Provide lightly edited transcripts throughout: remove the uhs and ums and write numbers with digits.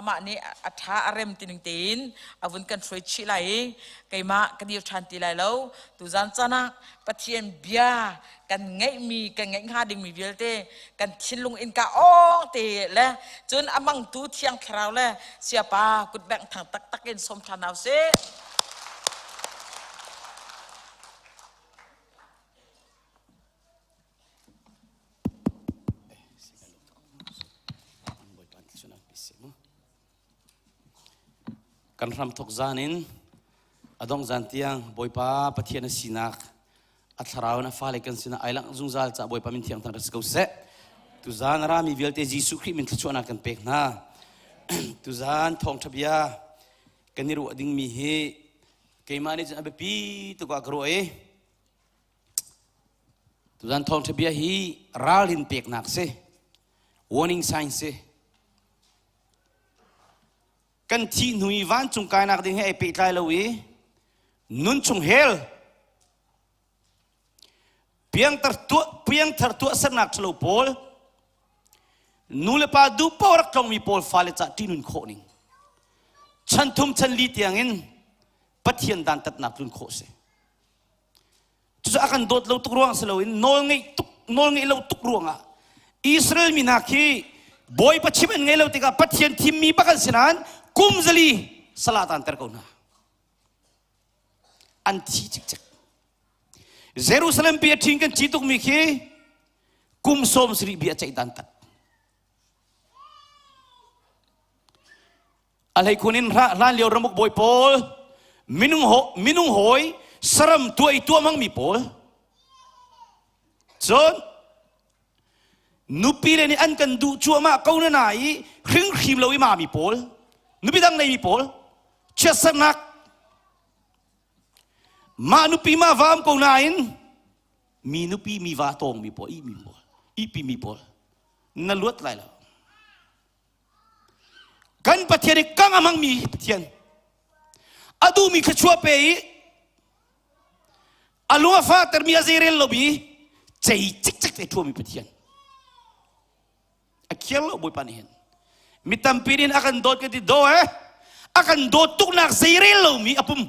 Amah nih a ṭha a rem tining tein a vun kan hruai chih lai i keimah ka dir ṭhan ti lai lo. Tuzan caan ah Pathian bia kan ngeihmi kan ngeih hnga dingmi vialte kan thinlung innka awng te le cun a mangtu Thiang Thlarau le Siapa kutbengh thang taktak in sawm ṭhan hau sih. Kan hramthok zan in a dongh zan tiang Bawipa Pathian a sinak a thlarau in a fale kan sinah ai langh zungzal ca Bawipa min thiang thang rak si ko seh. Tuzan a rami vialte Jesuh Khrih min thluachuahnak kan pek hna. Tuzan thawngṭha bia kan i ruah dingmi hi keimah nih cun a biapi tuk ah ka ruah i Tuzan thawngṭha bia hi ralrin peknak si. Warning sign si. Kan thih hnu i vancung kainak ding he ai pehtlai lo i nun chung hell piangthar tuah piangthar tuahsernak ṭhalo pawl nu le pa duh paoh rak tlongmi pawl fale cah ṭihnun khawh ning chan thum chan li tiangin Pathian dantatnak tlun khawh si. Cucu a kan dawt lo tuk ruang si loin nawl ngeih tuk nawl ngeih lo tuk ruangah Israel mi hna khi Bawipa chim an ngei lo tikah Pathian thimmi bak an si nain kum zali sala taanter ko hna. An thi cikcek. Jerusalem pi a ṭhin kan ci tukmi khi kum sawm sarih bia ceih dan tat. A hleikhun in hlan lio ramuk bawi pawl, minung, ho, minung hawi saram tuah i tuah hmangmi pawl, cun nupi le nih an kan duh cuahmah ko na na i hringhrim lo i mami pawl, nupi dang neimi pawl, chiatsernak, mah nupi mah va am ko nain mi nupi mi va tawngmi pawl, ihmi pawl, ihpi mi pawl, na luat lai lo. Kan Pathian i kang a hmangmi Pathian a duhmi thluachuah pe i a lung a fahtermi a zeirel lomi cei cikcek te ṭhuami Pathian a khiar lo Bawipa nih hin mi tampi nih a kan dawt kan ti daw eh a kan dawt tuknak zeirel lomi a pum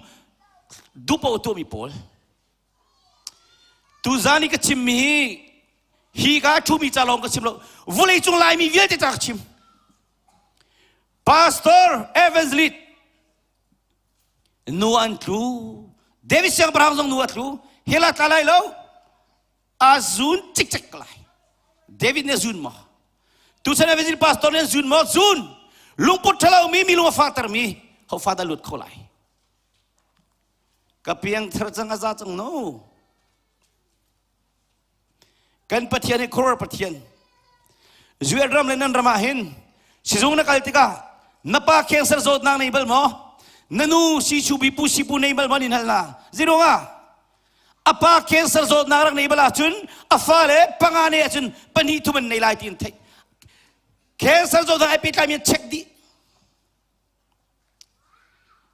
duhpaoh tuahmi pawl Tuzan i ka chimmi hi hi ka ṭhumi ca lawng ka chim lo vawleicung Laimi vialte ca ka chim. Pastor Evangelist nu an tlu David siangpahrang zong nu a tlu hela tla lai lo a zun cikcek lai David nih a zun maw tuchan evangelist pastor nih an zun maw zun lungput ṭhalo mi mi lung a fahtermi ho fa dah lut kho lai Ka piangthar cang a za cang no. Kan Pathian hi khuaruahhar Pathian. US ram le nan ram ah hin sizung na kal tikah na pa cancer zawtnak nei bal maw? Na nu sichu bipu sipu nei bal maw nin hal na. Zeiruangah? A pa cancer zawtnak rak nei bal ahcun a fale panga nei ahcun pahnih thum an nei lai ti an theih. Cancer zawtnak ai pehtlaimi an check dih.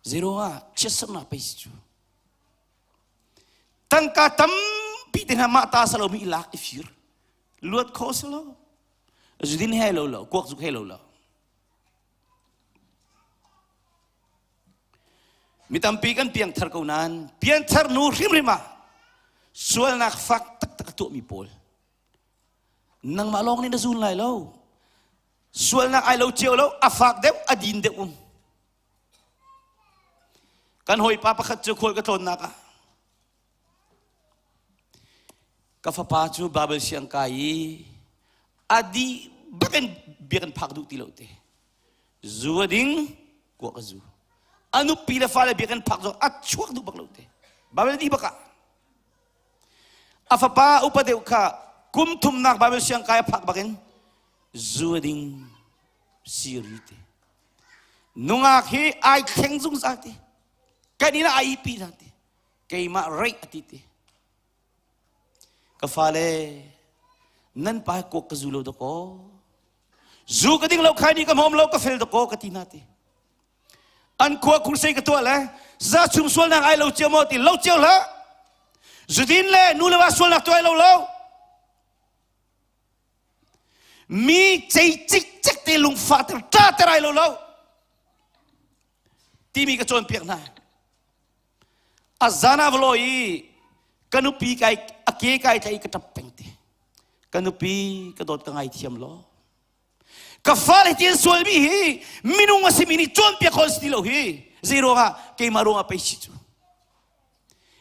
Zeiruangah chiatsernak pei si cu. Tangka tampi te hna mah ta salomi i lak i fir. Luat kho si lo. Zudin he lo lo, kuak zuk he lo lo. Mi tampi kan piangthar ko nain piangthar nu hrimhrim ah sualnak fak taktak a tuahmi pawl nangmah lawng nih na zun lai lo sualnak ai lo cio lo a fak deuh a din deuh um kan hawipa pakhat cu khual ka tlawnnak ah ka fapa cu Bible siang kai i a dih bakin biakinn phak duh ti lo te zu a ding kuak a zu a nupi le fale biakinn phak zong a chuak duh bak lo te Bible dih bak ah A fapa upa deuh kha kum thumnak Bible siangkai a phak bakin zu a ding siri te. Nungak hi ai thleng zungzal te. Kan inn ah ai ipi hna te. Keimah reih a ti te. Ka fale nan pa kuak ka zu lo dakaw. Zu ka ding lo khai ni ka hmawm lo ka fel dakaw ka ti hna te. An khua khursei ka tuah le za chung sualnak ai lo cio maw ti lo cio hlah. Zudin le nu le va sualnak tu ai lo lo. Mi cei cikcek te lungfah ter ṭa ter ai lo lo. Timi ka cawnpiak hna. A zan ah va lawi i ka nupi kai a ke kai tla i ka ṭap peng ti. Ka nupi ka dawt ka ngaithiam law. Ka fale ti an sualmi hi minung a simi nih cawnpiak khawh si ti lo hi. Zei ruangah keimah ruangah pei si cu.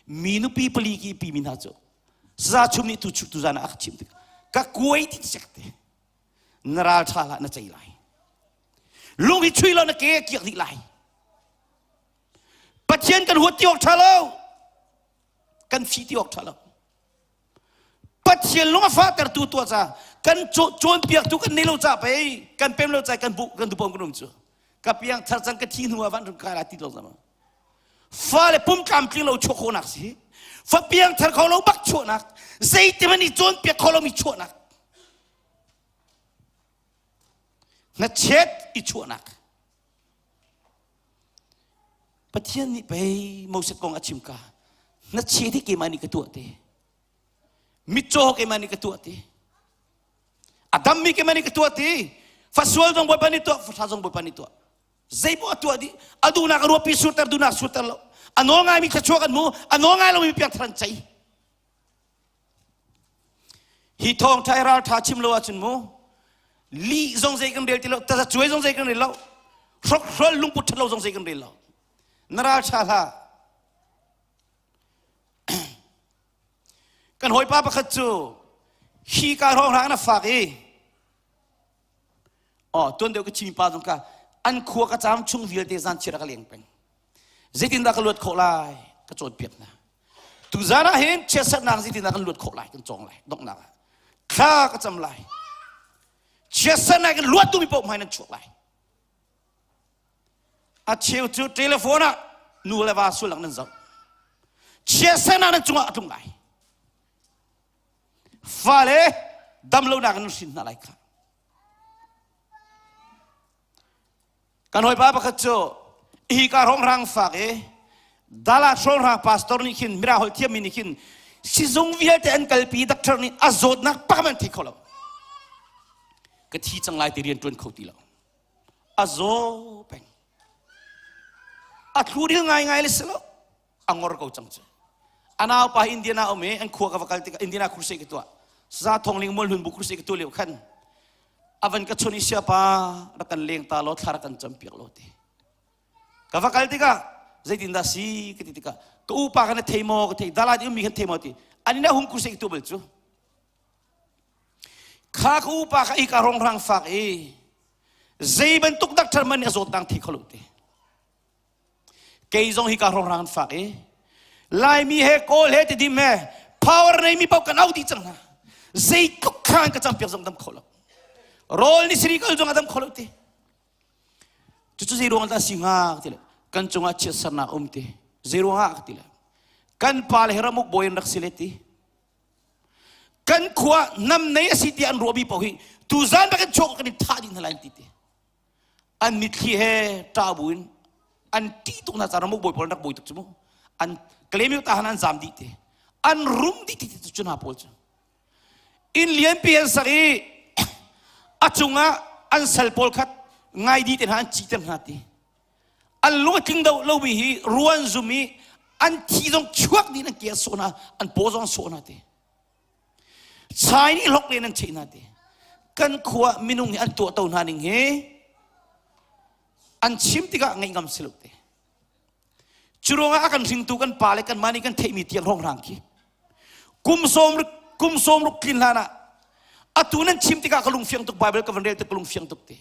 Mi nupi pali ki pi mi hna cu saza chum nih tu tu zan ah a ka chimh tik ka kuai ti cek te. Na ral ṭha hlah na cei lai. Lung hi chui law na ke a kiak dih lai. Pathian kan huat ti awk ṭha lo. Kan fih ti awk ṭha lo. Pathian lung a fahtertu tuah ca kan cawnpiaktu kan nei lo ca pei kan pem lo ca kan bu kan dupom kan um cu ka piang thar cang ka thi hnu ah van run kai la ti lo zama fale pum tlamtling lo chuah khawhnak si fa piang thar kho lo bak chuahnak zeiti man i cawnpiak kho lomi chuahnak hnachet i chuahnak Pathian nih pei Moses kong a chim ka hnachet hi keimah nih ka tuah te mitcaw keimah nih ka tuah ti a dammi keimah nih ka tuah ti fasual zong Bawipa nih tuah faṭha zong Bawipa nih tuah zeipoh a tuah dih a duhnak a ruahpi surter duhnak surter lo a nawl ngaimi thluachuah kan hmu a nawl ngai lomi piangthar an cei Hi thawngṭha i ralṭha chim lo ahcun mu lih zong zei kan rel ti lo tazacuai zong zei kan rel lo hrokhrol lungput ṭhat lo zong zei kan rel lo na ralṭha hlah kan hawipa pakhat cu hi ka hrawng na fak i oh tuan deuh ka chimi pa zong ka an khua ka caam chung vialte zan chiar ka leng peng zeitindah ka luat khawh lai ka cawnpiak hna tuzan ah hin chiatserhnak zeitindah kan luat khawh lai kan cawng lai donghnak ah thla ka cam lai chiatserhnak in luat duhmi paoh hmai nan chuak lai a cheu cu telephone ah nu le va sulak nan zoh chiatserhnak nan cungah a tlung lai fale damlonak in hrin hna lai kha Kan hawipa pakhat cu hi ka hrawnghrang fak i Dala hrawnghrang pastor nih khin mira holh thiammi nih khin sizung vialte an kalpi doctor nih a zawtnak pakhat an thei kho lo. Ka thi cang lai ti rian ṭuan kho ti lo. A zaw peng. A thlu dil ngaingai le si lo. A ngor ko cang cu. A naupa Indiana um i an khua ka va kal tikah Indiana crusade ka tuah. Za thong ling mual hlun bu crusade ka tuah lio khan a van ka chon i siapa rak kan leng ta law thla rak kan campiak law ti ka va kal tikah zeitindah si ka ti tikah ka upa kan thei maw ka thei dalat i ummi kan thei maw ti ani na hung kurse tu bal cu kha ka upa ka i ka rong rang fak i zei bantuk doctor man nih a zawt dang thei kho lo ti Kei zong hi ka hrawnghrang an fak i Laimi he Kawl he Tidim he power neimi paoh kan au dih cang hna. Zeitluk khan ka campiak zong dam kho lo. Rawl ni siri kal zong a dam kho lo ti. Cucu zei ruang dah si hnga ti le kan cungah chiatsernak um ti. Zei ruangah ka ti le kan pa le hi ramuk bawi an rak si le ti. Kan khua nam nei a si ti an ruahmi paoh hi tuzan bak in chuak kan in thah dih hna lai ti ti. An mitthli he ṭah buin an ṭih tuk hna caah bawi pawl an rak bawi tuk cu mu. An Kalemiu ta han an zam dih te. An rum dih ti cu hna pawl cu. Inn lianpi an sak i a cungah an sal pawl khat ngai dih te hna an citer hna ti. An lung a tling do lomi hi ruan zum i an thi zong chuak dih an ke a sawh hna an paw zong an sawh hna ti. Chai nih hlok len an cheih hna ti. Kan khua minung hi an tuahto hna ning hi an chim tikah ngaih ngam si lo te. Cu ruangah a kan hringtu kan pa le kanmah nih kan theihmi tiang hrawnghrang khi kum sawm kum sawm ruk tlin hlan ah atu nan chim tikah ka lungfiang tuk Bible ka van rel tik ka lungfiang tuk te.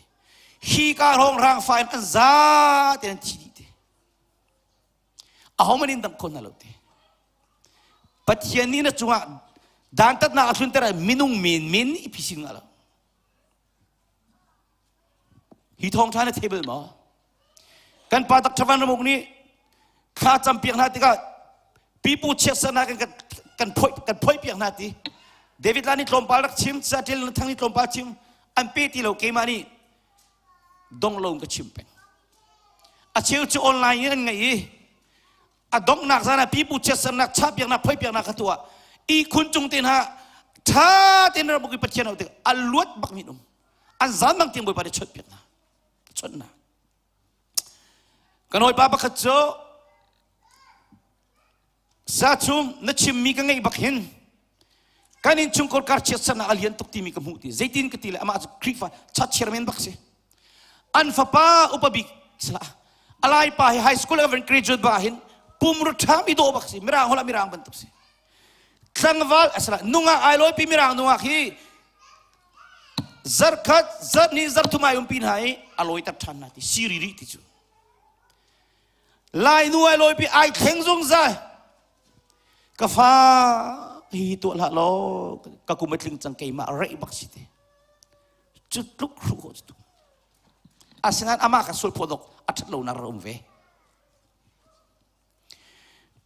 Hi ka hrawnghrang fa in an za te an thi dih te. Ahohmanh in dam kho hna lo te. Pathian nih na cungah dantatnak a tlunter ah minung menmen i phising lo. Hi thawngṭha na thei bal maw? Kan pa Dr. Van Ramuk nih thla campiak hna tikah pipu chiatsernak in kan kan phoih kan phoih piak hna ti. David la nih tlawmpal rak chim, Satil Thang nih tlawmpal chim, an pe ti lo keimah nih dong lo ka chim peng. A cheu cu online in an ngeih i a donghnak zan ah pipu chiatsernak chahpiaknak phoipiaknak kha tuah ihkhun cung te hna ṭha tein rak buk i Pathian auh tik a luat bak mi um an zan bang tiang Bawipa nih chawnh piak hna chawnh hna. Kan hawipa pakhat cu Sachum na chimmi ka ngeih bak hin kan innchungkhar kar chiatsernak a lian tuk timi ka hmuh ti zeitin ka ti le amah cu Khrihfa church chairman bak si an fapa upa bik sila alai pa hi high school a graduate ba hin pumru ṭha mi dawh bak si mirang hola mirang bantuk si tlangval asala nungak ai lawi pi mirang nungak hi zarkhat zarhnih zarthum ai umpi hna i a lawi tar ṭhan hna ti siri rih ti cu Lai nu ai lawipi ai thleng zungzal. Ka fa hi tuah hlah law ka kum a tling cang keimah reih bak si te. Cu tluk hruh khawh cu. Asinain amah ka sul phawt awk a ṭhat lo nak um ve.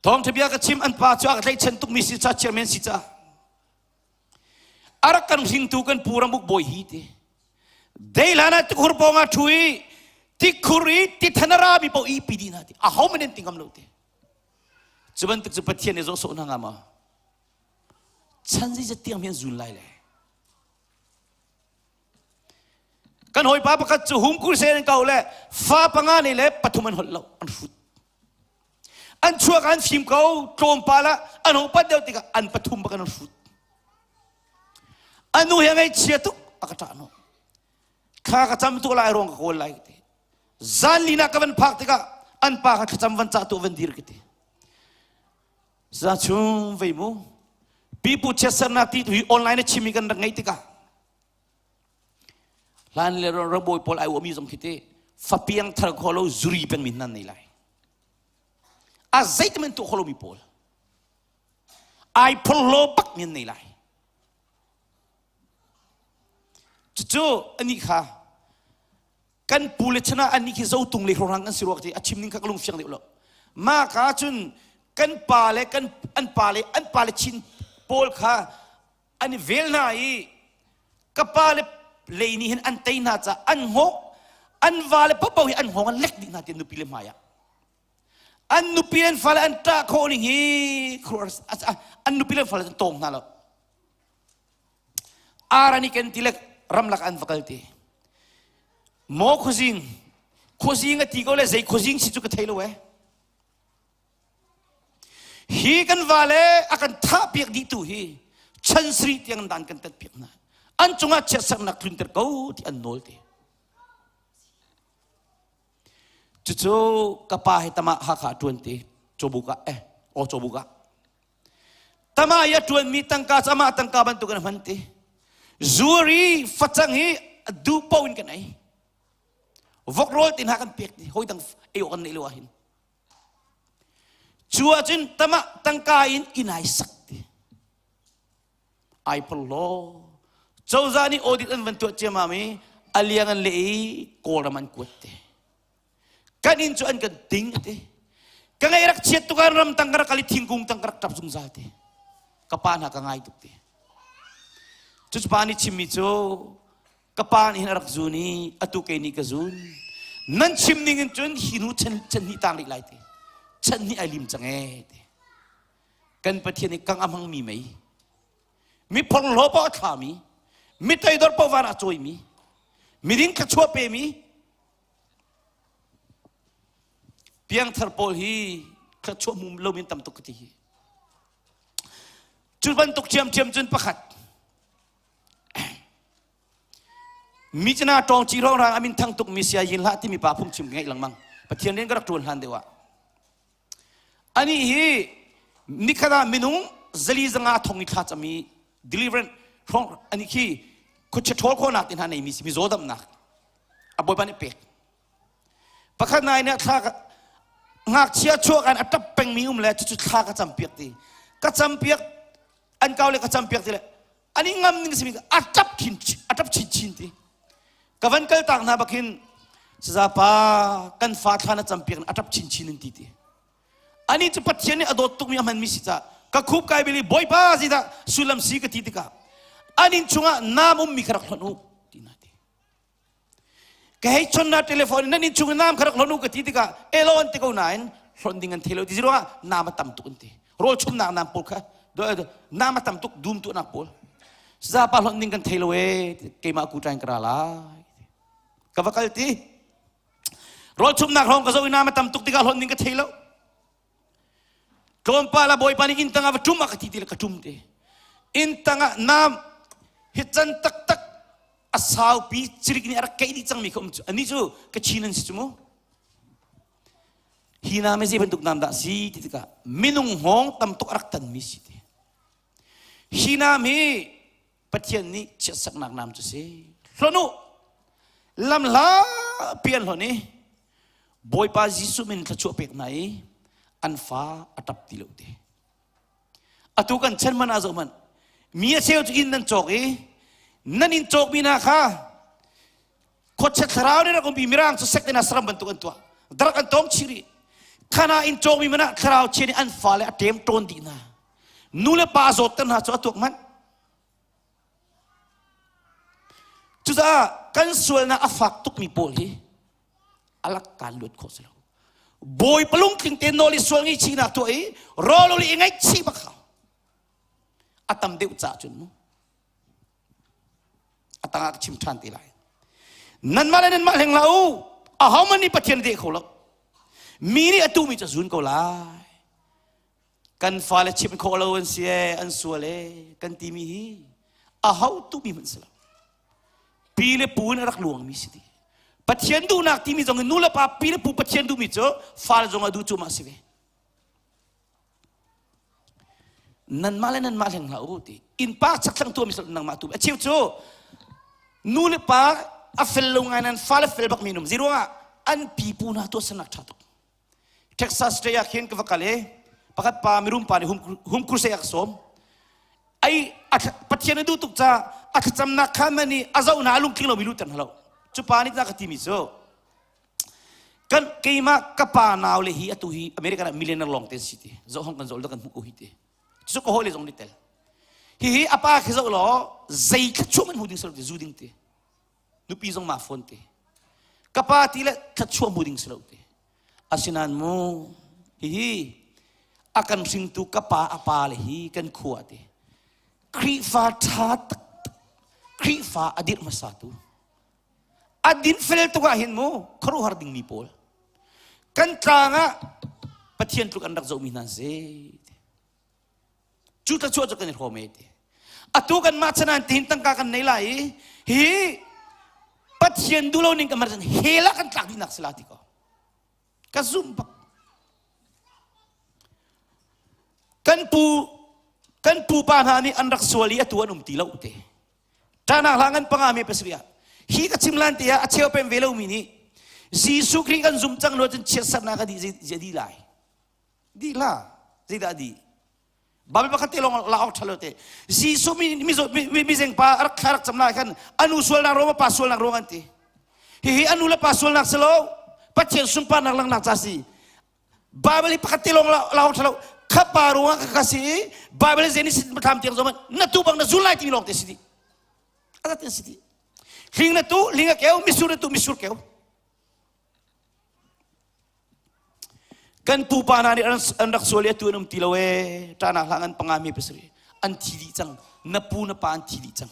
Thawngṭha bia ka chim an pa cu a ka tlaihchan tukmi si ca chairman si ca. A rak kan hringtu kan pu ramuk bawi hi ti. Deihlan ah tikhur pawng ah ṭhu i tikhur i tithan a rami paoh i pi dih hna ti. Aho hmanh an ti ngam lo ti. Cu bantuk cu Pathian nih zawh sawh hna hnga maw? Chan zeizat tiang hi an zul lai le. Kan hawipa pakhat cu hungkur sen an ko le fa panga nei le pathum an holh lo an hrut. An chuak an fim ko tlawmpal ah an hung pat deuh tikah an pathum bak an hrut. A nu he ngaihchia tuk a ka ṭah hnawh. Thla ka cam tuk lai ruang ka kawl lai ka ti. Zan lina ka van phak tikah an pa kha thlacam van cah tu van dir ka ti. Za chung vei mu. Pipu chiatsernak ti tu hi online a chimi kan rak ngeih tikah hlan le rabawi pawl ai uami zong khi te fapiang thar kho lo zuri peng min nan nei lai. A zeitiman tu kho lomi pawl. Ai phorhlaw bak mi an nei lai. Cucu anih kha kan pu le chan ah anih khi zotung le hrang an si ruak ti a chim ning kha ka lung fiang deuh lo. Mah ka cun kan pa le kan an pa le an pa le chin pawl kha an i vel hna i ka pa le lei nih hin an tei hna ca an hngawk an va le paoh hi an hngawng an lek dih hna ti nupi le hmai ah An nupi an fale an ṭah khawh ning hi an nupi le fale an tawng hna lo. Arani ken ti le ramlak an va kal ti. Maw khuazing, khuazing a ti ko le zei khuazing si cu ka thei lo eh. Hi kan va le a kan thah piak dih tu hi chan sri tiang dan kan tat piak hna. An cungah chiatsernak tlunter ko ti an nawl ti. Cucu ka pa he tama Hakha a ṭuan ti Cawbuk ah eh aw Cawbuk ah tama i a ṭuanmi tangka cu amah tangka bantuk in a hman ti zuari facang hi duh paoh in kan ei vok rawl ti hna kan pek ti hawi dang ei awk kan neih lo ahhin cu ahcun tama tangka in inn ai sak ti Ai phorhlaw. Cozah nih audit an van tuah ciammam i a liang an leh i Kawlram an kuat te. Kan inn cu an kan ting te. Ka ngaih rak chiat tuk ah ram tang ka rak kal i thingkung tang ka rak ṭap zungzal te. Ka pa hna ka ngai tuk te. Cucu pa nih chimmi cu ka pa nih hin a rak zun i atu kei nih ka zun. Nan chim ning in cun hi hnu chan, chan hnih tang rih lai te. Chan hnih ai lim cang ee te. Kan Pathian i kang a hmangmi mei, mi phorhlaw paoh a thlami, mi toidor paoh van ah cawimi, miding thluachuah pemi, piangthar pawl hi thluachuah hmu lomi an tam tuk ka ti hi. Cu bantuk ṭhiamṭhiam cun pakhat, Micina ṭawngci hrawnghrang a min thang tukmi Saya Yin Hlah timi pa phungchim ka ngeih lengmang. Pathian rian ka rak ṭuan hlan deuh ah. Anih hi nikhat ah minung zali zanga thong i thla cam i deliverance hrawng anih khi khuachia ṭhawl khawhnak te hna neimi si mizaw damnak a bawipa nih pek. Pakhat nai nih thla ka ngakchia chuak an a ṭap pengmi um le cucu thla ka campiak ti ka campiak an kau le ka campiak ti le an i ngam ning simi a ṭap chin a ṭap chin chin ti ka van kal tak hna bakin sazapa kan fa thla na campiak a ṭap chin chin in ti ti ani cu Pathian nih a dawt tukmi a hmanmi si ca ka khup kai bili bawipa zeidah sullam si ka ti tikah an inn chungah naam ummi kha rak hlonh u ti na ti Ka hei chon na telephone nan inn chung in naam kha rak hlonh u ka ti tikah elo an ti ko nain hlonh ding an thei lo ti ruangah naam a tam tuk an ti. Rawl chumnak naam pawl kha naam a tam tuk dum tuahnak pawl. Zapa hlonh ding kan thei lo e keimah ku ṭain ka ra lai. Ka va kal ti. Rawl chumnak hrawng ka zoh i nam a tam tuk tikah hlon ding ka thei lo. Tlawmpal ah Bawipa nih inn tangah va ṭum a ka ti ti le ka ṭum te. Inn tangah nam hi can taktak a saupi cirik nih a rak keih dih cangmi kha um cu. Anih cu ka chin an si cu mu. Hi nam hi zei bantuk nam dah si ti tikah minung hngawng tam tuk a rak tanmi si ti. Hi nam hi Pathian nih chiatsaknak nam cu si. Hlon u! Lam hla pi an hlon i Bawipa Jesuh min thluachuah pek hna i an fa a ṭap ti lo te. Atu kan chan man ah zoh hmanh. Mi a cheu cu inn nan cawk i nan inn cawkmi hna kha khuachia thlarau nih rak umpi mirang cu sek tina saram bantuk an tuah. Darak an tawng chih rih. Khana inn cawkmi man ah thlarau chia nih an fale a ṭem ṭawn dih hna. Nu le pa zawtter hna cu a tuak manh. Cucaah kan sualnak a fak tukmi pawl hi alak kaan luat khawh si lo. Bawipa lungtling te nawl i sual ngaihchihnak tuah i rawl i ngaihchih bak hau. A tam deuh ca cun mu. A tangah ka chim ṭhan te lai. Nanmah le nanmah hleng hlah u. Ahohmanh nih Pathian deh kho lo. Mi nih a tuhmi cu a zun ko lai. Kan fale chimh khawh lo an si ee, an sual ee, kan timi hi aho tuhmi hmanh si lo. Pi le pu in a rak luangmi si ti. Pathian duhnak timi zong in nu le pa pi le pu Pathian duhmi cu fale zong a duh cu mah si ve. Nanmah le nanmah hleng hlah u ti. Innpa chakthlang tuahmi si nangmah tu. A cheu cu nu le pa a fel lo ngai nan fale fel bak mi num. Zeiruangah an pipu hna tuahsernak ṭha tuk. Texas state ah khin ka va kal i pakhat pa mirum pa nih hum crusade a ka sawm. Ai Pathian a duh tuk ca a thlacamnak kha man i a zoh na a lungtling lomi luhter hna lo. Cu pa nih ka timi cu kan keimah ka pa nau le hi atu hi American ah millionaire lawng te si ti zoh hong kan zoh kan hmuh ko hi ti cu ka hawi le zong nih tel hihi a pa khi zoh law zei thluachuah man hmu ding si lo ti zu ding ti nupi zong ma fawn te ka pa ti le thluachuah hmu ding si lo ti asinain mu hihi a kan hringtu ka pa a pa le hi kan khua te Khrihfa ṭha taktak Khrihfa a dirh hmasa tu a din fel tuk ah hin mu khuaruahhar dingmi pawl kan tlang ah Pathian tluk an rak zohmi hna si Cu thluachuah cu kan i hrawm e ti. Atu kan mah chanan tihin tangka kan nei lai i hi Pathian duh lo ning kan mar hell ah kan tlak dihnak si la ti ko. Ka zum bak. Kan pu kan pupa hna nih an rak sual i atu an um ti lo te. Ṭanak hla ngan panga mi pasarih ah hi ka chim lan te ah a cheu pem ve lomi nih Jesuh Khrih kan zum cang lo cun chiatsernak a dih dih lai. Dih hlah. Zeidah a dih? Bible pakhat te lawng la awk ṭha lo te. Jesuh mi mi mi zeng pa rak thla rak cam lai khan anu sualnak ruang pa sualnak ruang an ti. Hihi anu le pa sualnak si lo. Pathian sunparnak langhnak ca si. Bible hi pakhat te lawng la awk ṭha lo. Kha pa ruang ka ka si i Bible Genesis thlam tiang zong na tu bang na zul lai timi lawng te si di. A zat si di. Hling na tu, hling a keu, misur na tu, misur keu. Kan pupa hna nih an rak sual i atu an um ti lo ee. Ṭahnak hlah ngan panga mi pasarih an thi dih cang. Na pu na pa an thi dih cang.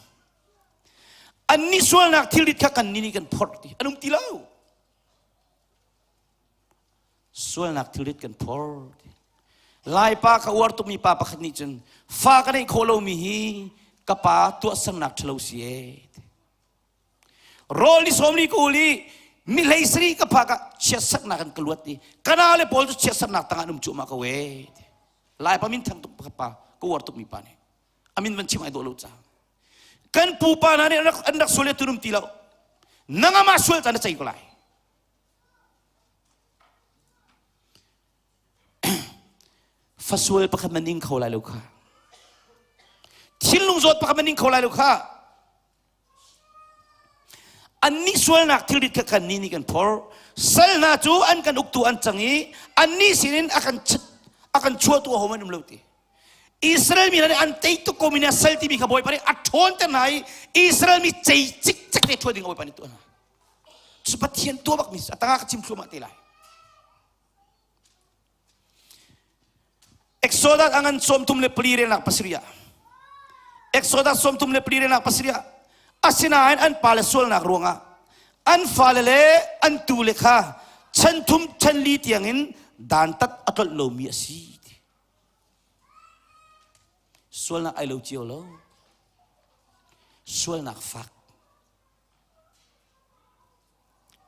Annih sualnak thilrit kha kan nih kan phorh ti. An um ti lo. Sualnak thilrit kan phorh ti. Laipa ka uar tukmi pa pakhat nih cun fa ka neih khawh lomi hi ka pa tuahsernak ṭhalo si ee. Rawl ni sawmli ka ul i ni hlei sarih ka phak ah chiatsaknak in ka luat i ka nau le pawl cu chiatsaknak tangah an um cuahmah ko ee. Laipa min thang tuk ka pa ka uar tukmi pa nih a min van chim ai dawh lo ca. Kan pupa hna nih an rak sual i tun um ti lo. Nangmah sual ca na cei ko lai. Fasual pakhat man ing kho lai lo kha. Thinlung zawt pakhat man ing kho lai lo kha. Annih sualnak thilrit kha kannih nih kan phorh. Sal hna cu an kan uktu an cang i annih sinin a kan a kan chuahtu ahohmanh um lo ti. Israel mi hna nih an tei tuk ko mi nih sal timi kha Bawipa nih a ṭhawnter hna i Israel mi cei cikcek te ṭhuat ding Bawipa nih tuah hna. Cu Pathian tuah bakmi a tangah ka chim thluahmah te lai. Exodus a ngan 34 relnak pasarih ah Exodus 34 relnak pasarih ah asinain an pale sualnak ruangah an fale le an tule kha Chan thum chan li tiangin dantat a tlolh lomi a si. Sualnak ai lo cio lo. Sualnak fak.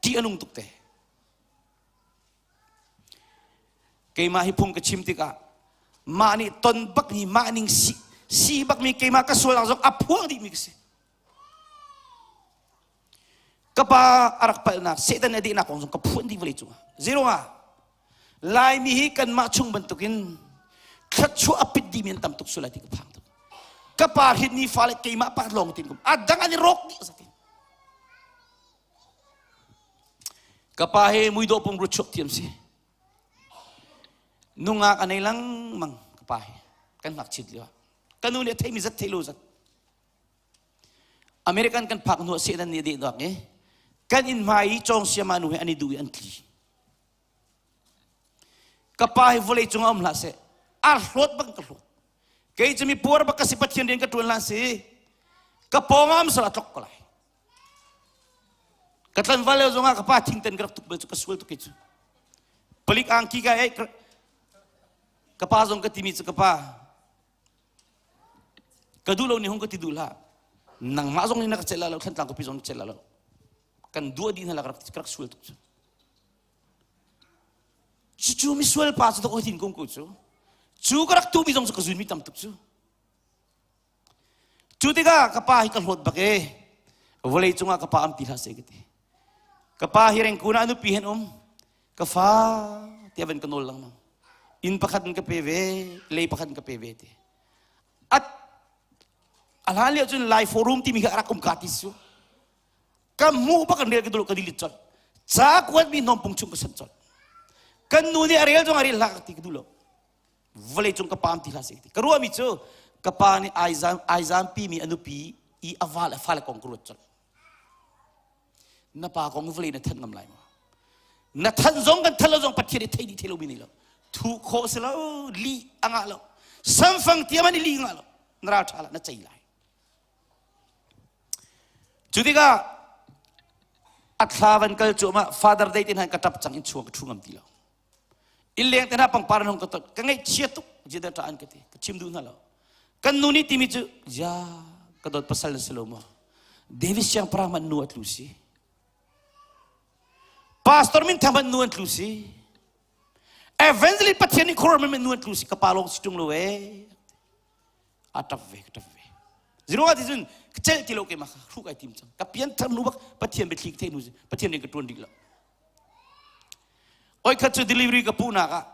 Ṭih a nung tuk te. Keimah hi phung ka chim tikah mah nih ton bak mi mah ning si, si bak mi keimah ka sualnak zong a phuang dih mi ka si. Ka pa a rak palhnak Satan a dehnak kong zong ka phuan dih vawlei cungah. Zeiruangah Laimi hi kanmah chung bantukin thluachuah a pit dihmi an tam tuk sual lai ti ka phang tuk. Ka pa hrinmi fale keimah pakhat lawng tin kum. A dang an i rawk dih zatin. Ka pa hi muidawh pumrut chuak thiam si. Nungak a nei lengmang ka pa hi. Kan ngakchit lio ah. Ka nu nih a theimi zat thei lo zat. American kan phak hnu ah Satan nih a deh duak i kan inn hmai i cawng siama nu he an i duh i an tli. Ka pa hi vawlei cungah um hlah seh. A hlawt bang ka hlawt. Kei cu mi puar bak ka si Pathian rian ka ṭuan hlah si. Ka pawng ah um sal a tlok ko lai. Ka tlanval lio zongah ka pa thingtan ka rak tuk bal cu ka sual tuk kei cu. Palik angki ka ei ka pa zong ka timi cu ka pa ka duh lo ni hung ka ti duh hlah. Nangmah zong nih na ka celh lo, Thlantlang khuapi zong na celh lo. Kan duah dih hna la ka rak ka rak sual tuk cu. Cucu misual pa cu dok tin kum ko cu. Cu ka rak tu mi zong cu ka zun mi tam tuk cu. Cu tikah ka pa hi ka hlawt bak e. Vawlei cungah ka pa am ti hlah seh ka ti. Ka pa hi rengkun ah nupi hen um. Ka fa tiah van ka nawl lengmang. Inn pakhat in ka pe ve, lei pakhat in ka pe ve ti. At a hlan lio cun Lai Forum timi kha a rak um ka ti su. Ka hmuh bak an rel ka dul ka delete colh. Ca kuat mi hnawm pung chung ka sanh colh. Kan nu nih a rel zong a rel hlah ka ti ka duh lo. Vawlei cung ka paam ti hlah seh ti. Ka ruahmi cu ka pa nih ai zam ai zampi mi a nupi i a va le fale kong ka ruat colh. Na pa kong vawlei na thanh ngam lai maw? Na thanh zong kan thanh lo zong Pathian i thei dih thei lo mi nei lo. Thu khawh si lo, lih a ngah lo. Samfang tiam an i lih ngah lo. Na ral ṭha lah na cei lai. Cu tikah a thla van kal cuahmah Father Day te hna ka ṭap cang in chuang ka ṭhu ngam ti lo. Innleng te hna pangpar an hung ka tot. Ka ngaihchia tuk zeidah ṭah an ka ti. Ka chim duh hna lo. Kan nu nih timi cu ya ka dawt pasal na si lo maw? David siangpahrang hmanh nu a tlu si. Pastor min thang hmanh nu an tlu si. Evangelist Pathian nih khuaruahmi hmanh nu an tlu si. Ka pa lawng si ṭung lo ee. A ṭap ve ka ṭap ve. Ziruangah ti cun ka celh ti lo keimah kha hruk ai tim cang. Ka pian thar hnu bak Pathian biathli ka theih hnu Pathian rian ka ṭuan rih lo. Oi khat cu delivery ka puhnak ah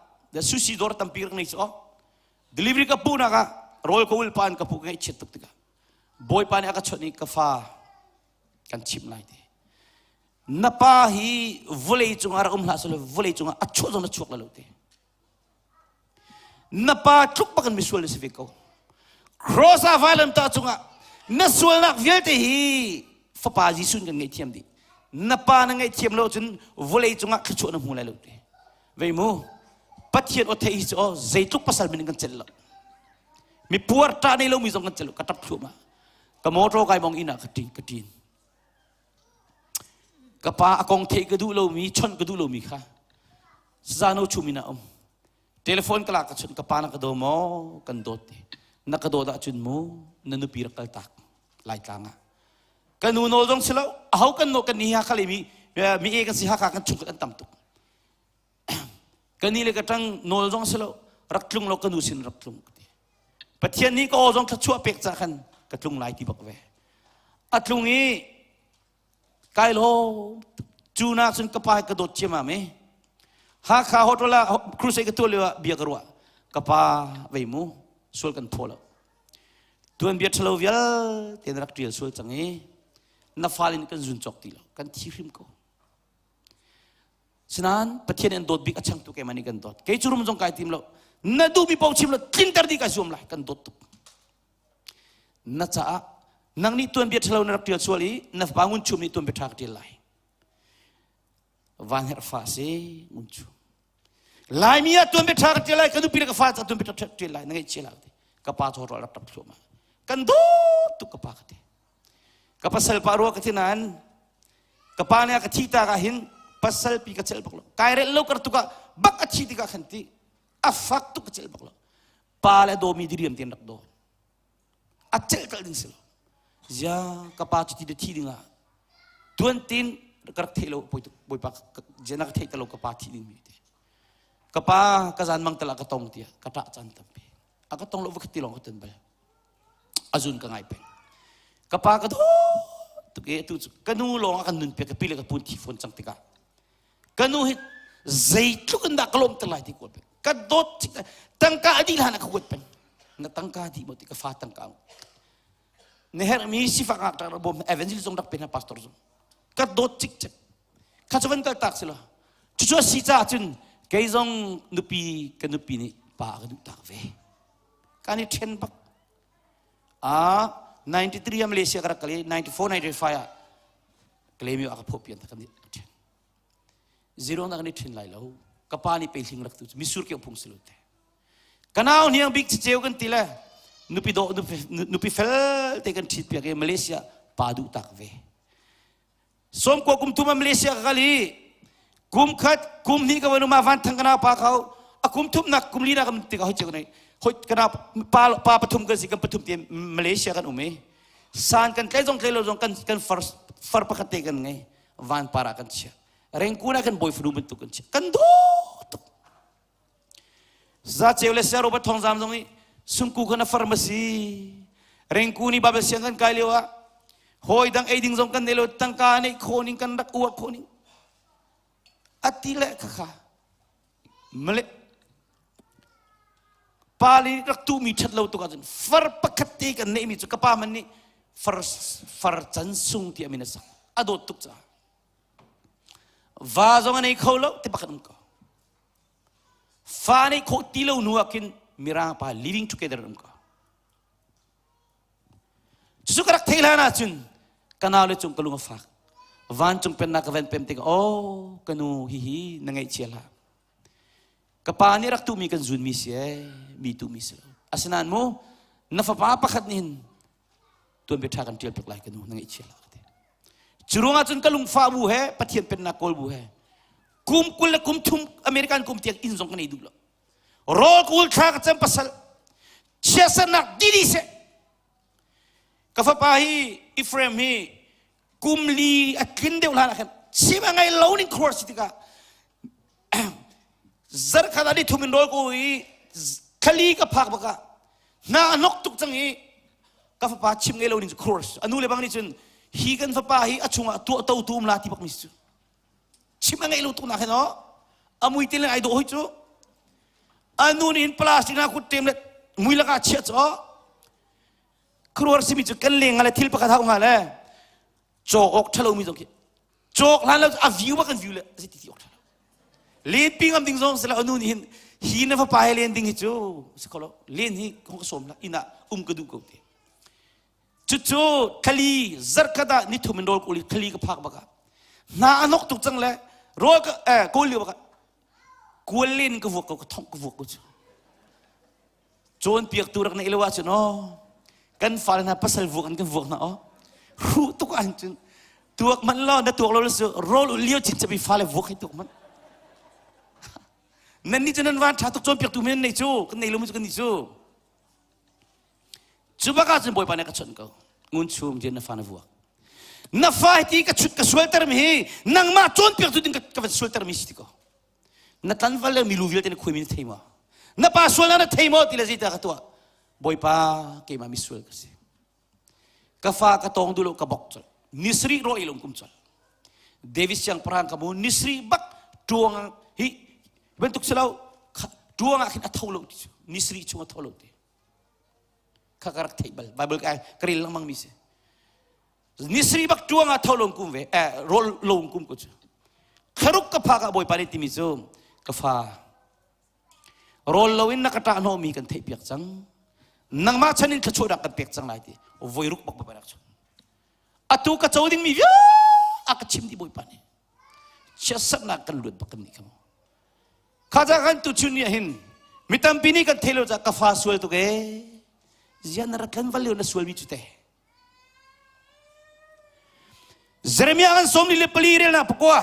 sushi dawr tampi rak nei cu delivery ka puhnak ah rawl ka ul pa an ka puh ka ngaihchiat tuk tikah Bawipa nih a ka chawnh i ka fa kan chimh lai ti. Na pa hi vawlei cungah rak um hlah selaw vawlei cungah a chuah zong na chuak lai lo ti. Na pa tluk bak in misual na si ve ko. Cross ah vailamtah cungah na sualnak vialte hi fapa Jesuh kan ngaihthiam dih. Na pa na ngaihthiam lo cun vawlei cungah thluachuah na hmu lai lo ti. Vei mu, Pathian aw theih hi cu aw zeitluk pasal min kan celh lo. Mi puar ṭah nei lomi zong kan celh lo. Ka ṭap thluahmah. Ka motor kai mong inn ah ka ṭin ka ṭin. Ka pa a kong theih ka duh lomi, chawnh ka duh lomi kha Sazano chum in a um. Telephone ka lak ka chun ka pa na ka daw maw kan dawt ti. Na ka dawt ahcun mu na nupi rak kal tak Laitlang ah. Ka nu nawl zong si lo aho kan nawl kan ni Hakha le mi mi e kan si Hakha kan chung kan tam tuk. Ka ni le ka ṭang nawl zong si lo rak tlung lo ka nu sin rak tlung ti. Pathian nih ka aw zong thluachuah pek ca khan ka tlung lai ti bak ve. A tlung i Kai lawm cu nak cun ka pa ka dawt ciamam i Hakha hotel ah crusade ka tuah lio ah bia ka ruah ka pa vei mu sual kan phaw lo tuanbia ṭhalo vialte na rak ṭial sual cang i na fale nih kan zun cawk ti lo kan thi hrim ko sinain Pathian an dawt bik a changtu keimah nih kan dawt kei cu rum zong kai tim lo na duhmi paoh chim lo tlinter dih kai zuam lai kan dawt tuk Na caah nang nih tuanbia ṭhalo na rak ṭial sual i na fapa Ngun Chum nih tuanbia ṭha ka ṭial lai. Van herh fa si Ngun Chum. Laimi ah tuanbia ṭha ka ṭial lai, ka nupi le ka fa caah tuanbia ṭha ṭial lai, na ngaihchia lai ti. Ka pa cu rak ṭap thluahmah. Kan dawt tuk ka pa ka ti. Ka pasal pa rua ka ti nain ka pa nih a ka thih tak ah hin Pasal pi ka celh bak lo. Kai relh lo kar tukah bak a thi tikah khan ti a fak tuk ka celh bak lo. Pa le dawmi diriam tein rak daw. A celh tal ding si lo. Zia ka pa cu ti de thi dingah tuan tin ka rak theih lo bawipa zia na ka theih te lo ka pa thi ding mi te. Ka pa ka zan mang tal ah ka tong tiah ka ṭah caan tampi. A ka tong lo vakhat ti lawng ka ton bal. A zun ka ngai peng. Ka pa ka daw tuk i atu cu ka nu lawng a kan nun piak ka pi le ka pun thi fawn cang tikah ka nu hi zeitluk in dah ka lawmter lai ti kuat peng. Ka dawt cik tangka a dih hlan ah ka kuat peng. Na tangka dih maw ti ka fa tangka na herhmi sifak ngakṭah rak bawm evangel zong rak pe hna pastor zong ka dawt cik cek kha cu van kal tak si lo cucu a si caah cun kei zong nupi ka nupi nih pa a ka duh tak ve kan i ṭhen bak a 93 ah Malaysia ka rak kal i 94 95 ah Kalaymyo a ka phawh pian kan i ṭhen zero na kan i ṭhen lai lo ka pa nih peihling rak tu cu misur ke phung si lo te ka nau hniang bik ceu kan ti le nupi dawh nupi fel te kan ṭhit piak i Malaysia pa duh tak ve Sawmkua kum thum ah Malaysia ka kal i kum khat kum hnih ka van um ah van thang ka nau pa kho a kum thumnak kum li nak kan tikah hoi ceu nei hoi ka nau pa pa pathum kan si kan pathum te Malaysia kan um i san kan tlai zong tlai lo zong kan kan far far pakhat te kan ngei van par ah kan chia rengkun ah kan bawi fanu bantuk kan chia kan do tuk Zaceu le Saya Robert Thawngzam zong nih Sungku kha na pharmacy Rengku nih Bible siang kan kai lio ah hawi dang ei ding zong kan nei lo tangka neih khawh ning kan rak uah khawh ning ati le khakha male pa li rak tu mi that lo tuk ahcun far pakhat te kan neih mi cu ka pa man nih far far can sung ti amin a sak a dawt tuk caah va zong a nei kho lo ti pakhat um ko Fa neih khawh ti lo hnu ah khin Mirang pa living together an um ko. Cucu ka rak theih hlan ahcun ka nau le cung ka lung a fak. Vancung pennak ka van pem tikah oh ka nu hihi na ngaihchia hlah. Ka pa nih rak tuhmi kan zunmi si ee, mi tuhmi si lo. Asinain mu na fapa pakhat nih hin tuanbia ṭha kan ṭial piak lai ka nu na ngaihchia hlah ka ti. Cu ruangah cun ka lungfah bu he Pathian pennak kawl bu he kum 20 le kum thum American kum tiang inn zong ka nei duh lo. Rawl kul thla ka cem pasal chiatsernak didi seh. Ka fapa hi Ephraim hi kum li a tlin deuh hlan ah khan chim a ngei lo ning khuar si tikah zarkhat ah ni thum in rawl ko i thali ka phak bak ah hna a hnok tuk cang i ka fapa chim ngei lo ning cu khuar a nu le bang nih cun hi kan fapa hi a chungah tuah to tu um la ti bak mi cu chim a ngeih lo tuk nak hin aw a mui te le ai dawh hoi cu a nu nih hin plastic na kut tem le mui lakah chiah cu aw khuruar simi cu kan leng nga le thil pakhat hau nga le cawk awk ṭhalo mi zong khi cawk hlan lo a view ba kan view le si ti ti awk ṭhalo len pi ngam ding zong sila anu nih hin hi na fapa he len ding hi cu si kho lo len hi kong ka sawm la inn ah um ka duh ko te cucu thali zarkhat ah ni thum in rawl kuli thali ka phak bak ah hna a nok tuk cang le rawl ka eh kawl lio bak ah kual len ka vuak ko ka thong ka vuak ko cu Cawnpiaktu rak neih lo ahcun aw kan fale hna pasal vuak in kan vuak hna aw hruh tuk ahcun cun tuak manh law na tuak lo su rawl ul lio chin i fale vuak hi tuak manh nan nih cu nan van ṭha tuk cawnpiaktu men nei cu kan nei lo mu cu kan nih cu cu bak ahcun bawipa nih ka chawnh ko ngun chum rian na fa na vuak na fa hi ti ka chut ka sualter mi hi nangmah cawnpiaktu ding ka van sualter mi si ti ko Na tlanval le milu vialte na khuaimi na thei maw? Na pa sualnak na thei maw ti le zeidah ka tuah? Bawipa keimah misual ka si. Ka fa ka tawng duh lo ka bok colh. Nisri ro ilung kum colh. David siangpahrang ka mu nisri bak tuang hi bantuk si lo tuang ah khin a tho lo ti cu nisri chung a tho lo ti kha ka rak theih bal Bible ka ka rel lengmang mi si Nisri bak tuang ah tho lung kum ve eh rawl lung kum ko cu thlaruk ka phak ah bawipa nih timi cu ka fa rawl lo in na ka ṭah hnawhmi kan theih piak cang nangmah chan in thluachuahnak kan pek cang lai ti voi ruk bak bawipa rak chim atu ka co dingmi vial a ka chim dih bawipa nih chiatserhnak kan luat bak kan nih kha mu kha ca kan tuchun ni ah hin mi tampi nih kan thei lo ca ka fa sual tuk ee zian na rak tlan val lio na sual mi cu te Jeremiah kan 44 relnak pakua.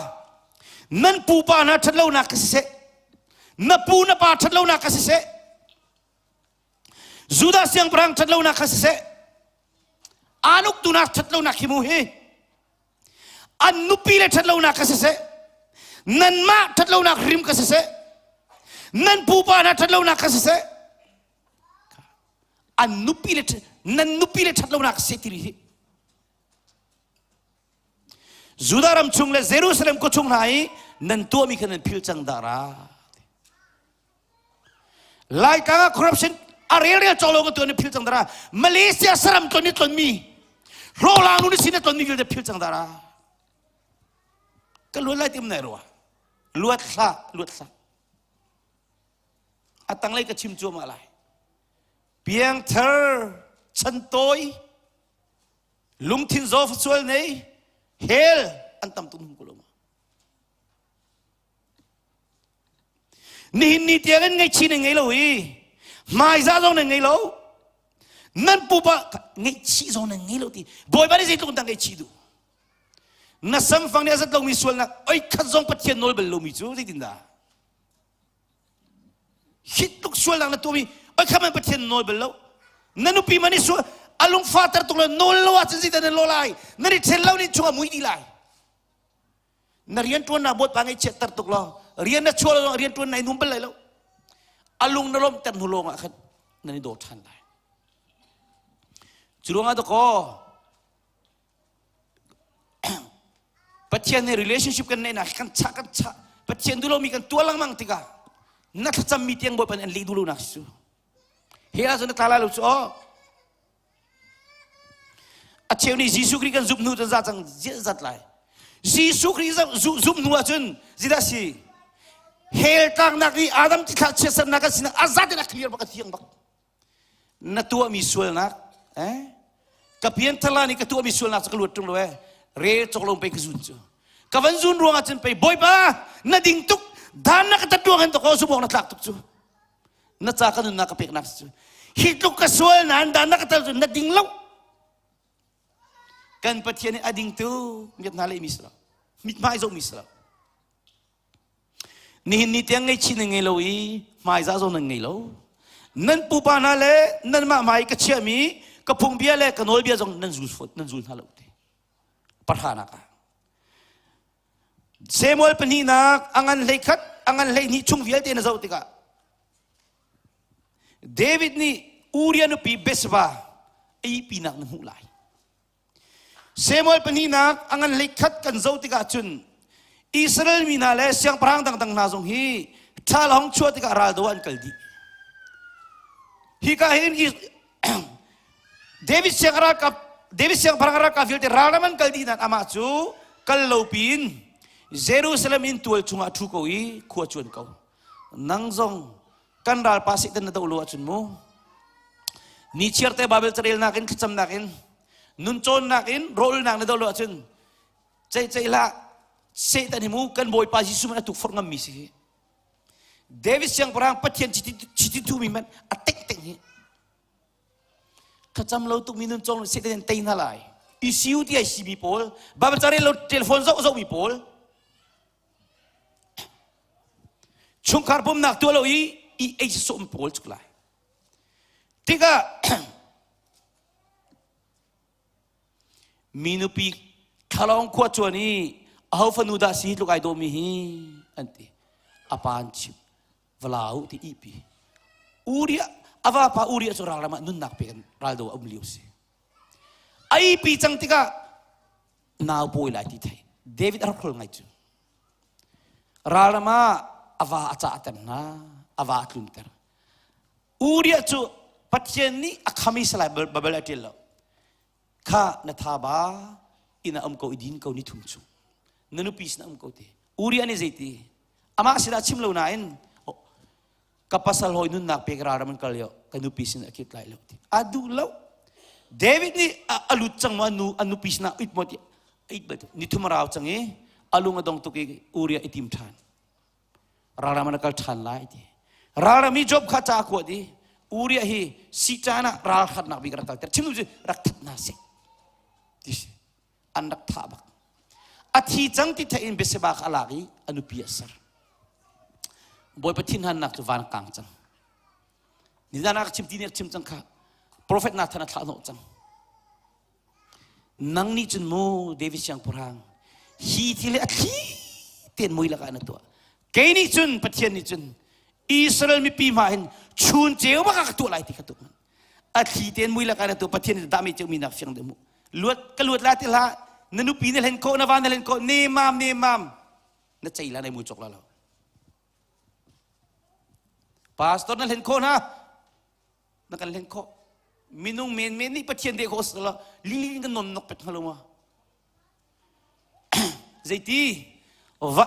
Nan pupa hna ṭhatlonak ka siseh, na pu na pa ṭhatlonak ka siseh, Judah siangpahrang ṭhatlonak kha siseh, aan uktu nak ṭhatlonak hi mu hi, an nupi le ṭhatlonak kha siseh, nanmah ṭhatlonak hrim ka siseh, nan pupa hna ṭhatlonak kha siseh, an nupi le nan nupi le ṭhatlonak seh ti hi. Judah ram chung le Jerusalem khua chung hna i nan tuahmi kha nan phil cang dah ra. Laitlang ah corruption a relrel cawk lo kan tuah ni phil cang dara. Malaysia saram tlon ni tlon mi hlawhlang nu ni sin na tlon mi vialte phil cang dara. Ka luat lai tim nai rua. Luat hlah, luat hlah. A tanglei ka chim cuahmah lai. Piangthar chantawi lungthin zaw sual nei hell an tam tuk hum ko lo ma. Nihin ni tiang in ngaihchih nan ngei lo i hmaizah zong nan ngei lo. Nan pupa ngaihchih zong nan ngei lo ti. Bawipa nih zeitluk in dah ngaihchih duh? Na samfang nih a zat lomi sualnak oi khat zong Pathian nawl bal lomi cu zeitindah? Hi tluk sualnak na tuahmi oi khat man Pathian nawl bal lo. Na nupi man i sual a lungfa ter tuk lo nawl lo ahcun zeidah nan lo lai? Nan i ṭhen lo nih chungah mui dih lai. Na rianṭuannak bawipa ngaihchiatter tuk law rian na chuah lo rianṭuan nai num bal lai lo. A lung na lawmhter hnu lawng ah khan nan i daw ṭhan lai. Cu ruangah dakaw Pathian he relationship kan neihnak kan chah kan chah Pathian duh lomi kan tuah lengmang tikah na thlacammi tiang Bawipa nih an leh duh lonak si cu. Hi ahcun na tla lai lo cu aw. A cheu nih Jesuh Khrih kan zumh hnu cun za cang zat lai. Jesuh Khrih zumh hnu ahcun zeidah si? Hell tlaknak i Adam cithlah chiatsernak kan sinak a zat in a clear bak a thiang bak. Na tuahmi sualnak eh ka pianthar la nih ka tuahmi sualnak cu ka luat ṭung lo eh rel cawk lo pei ka zun cu. Ka van zun ruang ahcun pei Bawipa na ding tuk dan na ka tat ruang hin to zumh awk na tlak tuk cu. Na ca ka nunnak ka peknak cu hi tluk ka sual nain dan na ka tel cu na ding lo. Kan Pathian nih a ding tu miat hna lehmi si lo. Mithmai zohmi si lo. Nihin ni tiang ngaihchih nan ngei lo i hmaizah zong nan ngei lo. Nan pupa hna le nanmah hmai ka chiahmi ka phungbia le ka nawlbia zong nan zul nan zul hna lo ti. Pahranak ah. Samuel pahnihnak a ngan 11 a ngan 12 chung vialte na zoh tikah David nih Uriah nupi Bathsheba a ihpinak na hmuh lai. Samuel pahnihnak a ngan 11 kan zoh tikah cun Israel mi hna le siangpahrang dangdang hna zong hi ṭhal hong chuah tikah raldo an kal dih. Hika hin David siang ralkap David siangpahrang ralkap vialte ralram an kal dih nain amah cu kal lo piin Jerusalem in tual chungah ṭhu ko i khua cuan ko. Nang zong kan ralpa Satan na doh lo ahcun mu ni chiar te Bible carelnak in thlacamnak in nun cawnnak in rawlnak na doh lo ahcun ceih ceih hlah Satan hi mu kan Bawipa Jesuh man a tukforh ngammi si hi. David siangpahrang Pathian chiti thumi man a tek tek hi thlacam lo tukmi nun cong Satan in tei hna lai ECU ti ai simi pawl Bible ca rel lo telephone zoh zohmi pawl chungkhar pumnak tuah lo i i ei sawm pawl cuk lai tikah Mi nupi thlalawng khua cuan i aho fanu dah si hi tluk ai dawhmi hi an ti. A pa an chimh. Vala u ti ihpi. Uriah a vapa Uriah cu ralram ah nunnak pek in raldo a um lio si. A ihpi cang tikah nau pawi lai ti thei. David a rak hrol ngai cu. Ralram ah a va a cah ter hna, a va a tlunter. Uriah cu Pathian nih a kham i salai Bible a ṭial lo. Kha na tha ba inn ah um ko i din ko ni thum chung. Na nupi sinah um ko ti. Uriah nih zeiti? Amah sinah chim lo nain ka pasal hawi nunnak pek ralram an kal yo ka nupi sinah a kit lai lo ti. A duh lo. David nih a lut cang maw nu a nupi sinah it maw ti it bal ni thum a rau cang i a lung a dong tuk i Uriah i tim ṭhan. Ralram an kal ṭhan lai ti. Ralram i Job kha ca a kuat i Uriah hi si caan ah ralhratnak bik rak kalter. Chim cu rak that hna seh. Ti si. An rak thah bak. A thi cang ti theih in Bathsheba kha a lak i a nupi a ser. Bawipa thinhannak cu van a kang cang. Nizan ah ka chim ti nih a chim cang kha. Profet Nathan a thlah hnawh cang. Nang nih cun mu David siangpahrang hi thil hi a thli tein mui lakah na tuah. Kei nih cun Pathian nih cun Israel mipi hma hin chun ceu bak ah ka tuah lai ti kha tuk a thli tein mui lakah na tuah Pathian nih dah mei ceu mi nak fiang deuh mu luat ka luat la ti hlah na nupi na hlen khawh na va na hlen khawh ne mam ne mam na cei la nai mu chok la lo pastor na hlen khawh na na kan hlen khawh minung men men nih Pathian deh khawh sala lili in kan non nok pet hnga lo ma zeiti va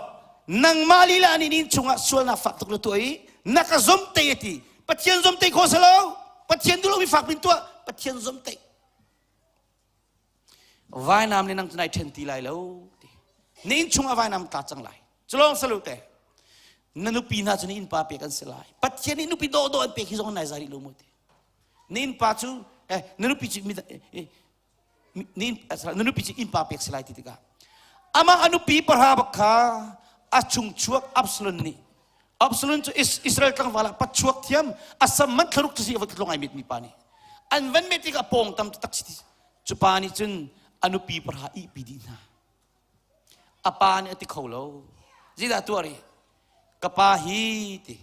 nangmah lila nih nin chungah sualnak fak tuk na tuah i na ka zom te ti Pathian zom te kho salo Pathian duh lomi fak pin tuah Pathian zom te vainam le nang cu nai ṭhen ti lai lo ti na inn chungah vainam tla cang lai culawng salu te na nupi hna cu na innpa pek an si lai Pathian nih nupi dawhdawh an pek hi zong nai za rih lo mu ti na innpa cu eh, na nupi cu na nupi cu innpa pek si lai ti tikah amah a nupi pahra bak kha a chung chuak Absalom nih Absalom cu Israel tlangval ah pachuak thiam a sam man thlaruk cu si a va tlong ai met mi pa nih an van met tikah pawng tam tak si cu pa nih cun a nupi pahra ihpi dih hna a pa nih a ti kho lo zeidah tuah ri ka pa hi ti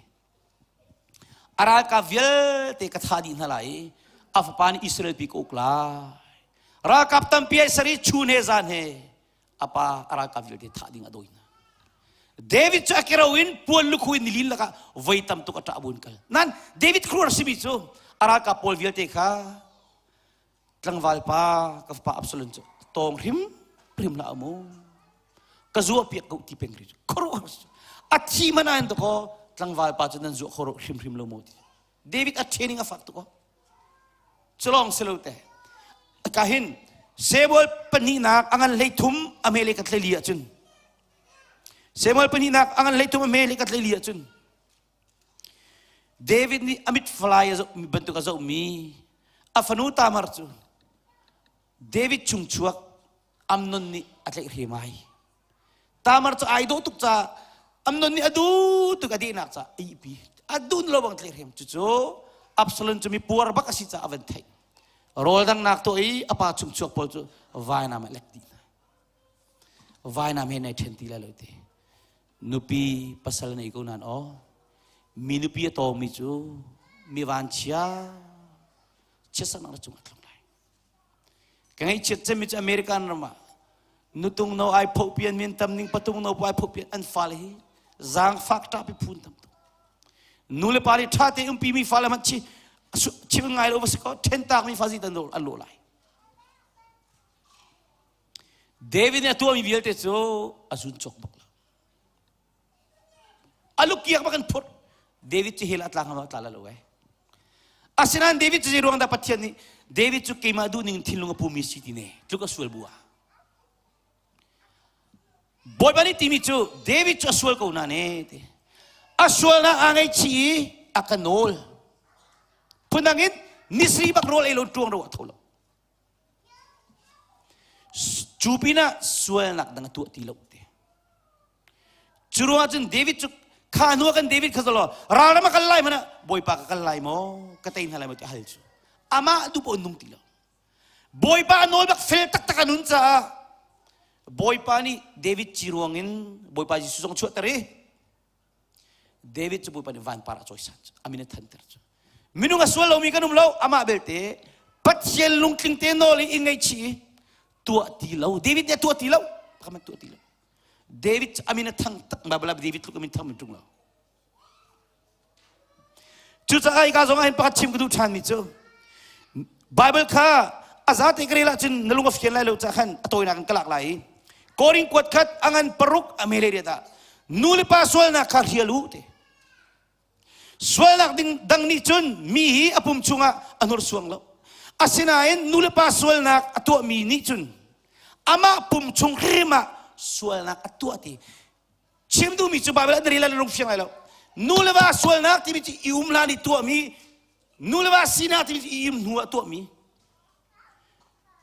a ralkap vialte ka thah dih hna lai i a fapa nih Israel pi ka uk lai ralkap tampi ai sari chun he zan he a pa a ralkap vialte thah ding a dawi hna David cu a kero in puan lukhu in nilin lakah voi tam tuk a ṭah buin kal nan David khuar simi cu a ralkap pawl vialte kha tlangval pa ka fapa Absalom cu tawng hrim hrim hlah mu ka zuah piak ko ti peng ri khuaruahhar a thi man an to ko tlangval pa cu nan zuah kho hrim hrim lo mu ti David a training a fak tuk ko culong silo te ka hin Samuel pahnihnak a ngan hlei thum a mele ka tlei li ahcun Samuel pahnihnak a ngan hlei thum a mele ka tlei li ahcun David nih a mit falai a zoh bantuk a zohmi a fanu Tamar cu David chung chuak Amnon nih a tlaihhrem ai. Tamar cu ai dawh tuk caah Amnon nih a duh tuk a dehnak caah a ihpi. A dun lo bang tlaihhrem. Cucu Absalom cu mi puar bak a si caah a van theih. Rawl dangnak tuah i a pa chung chuak pawl cu vainam a lek dih hna. Vainam he nai ṭhen ti lai lo ti. Nupi pasal nei ko nan aw. Mi nupi a tawmi cu mi vanchia chiatsernak na cung a tlung lai. Ka ngaihchiat cemmi cu American ram ah nutung no ai phoh pian min tam ning patung no ai phoh pian an fale hi zaangfak ṭahpi phun tam tuk. Nu le pa nih ṭha te umpi mi fale hmanh chi chim ngai lo va si ko ṭhen tak mi fa zi tan an lo lai. David nih a tuahmi vialte cu a zun cawk bak lo. A lukiak bak an phurh. David cu hell a tla hnga tla lo eh. Asinain David cu zei ruang dah Pathian nih David cu keimah duhning thinlung a pumi si ti ne tluk a sual bu ah. Bawipa nih timi cu David cu a sual ko na ne ti. A sualnak aa ngaihchih i a ka nawl. Phundang in nisri bak rawl ei lo ṭuang ro a tho lo. Cu pinah sualnak dang a tuah ti lo ti. Cu ruangah cun David cu kha hnu ah kan David kha zolo ralram a kal lai hmanh ah Bawipa ka kal lai maw ka tei hna lai maw ti a hal cu. Amah duh paoh nung ti lo. Bawipa a nawl bak fel taktak a nun caah Bawipa nih David ci ruangin Bawipa Jesuh zong chuahter i David cu Bawipa nih vanpar a cawisan cu a min a thanter cu minung a sual lomi kan um lo amah belte Pathian lungtling te nawl i ngaihchih i tuah ti lo David nih a tuah ti lo pakhat tuah ti lo David cu a min a thang tak Bible ah David tluk a min thang min ṭung lo Cucaah hika zong ah hin pakhat chim ka duh ṭhanmi cu Bible kha a zate ka rel ahcun na lung a fian lai lo caah khan a tawinak in ka lak lai i Korin kuat khat a ngan paruk a mele riat ah nu le pa sualnak kha hrial u ti sualnak ding dang nih cun mi hi a pum chungah a hnursuang lo asinain nu le pa sualnak a tuahmi nih cun amah pum chung hrim ah sualnak a tuah ti Chim duhmi cu Baibal an rel an lung fiang lai lo. Nu le va sualnak timi cu i um hlan i tuahmi, nu le va sinak timi cu i um hnu ah tuahmi.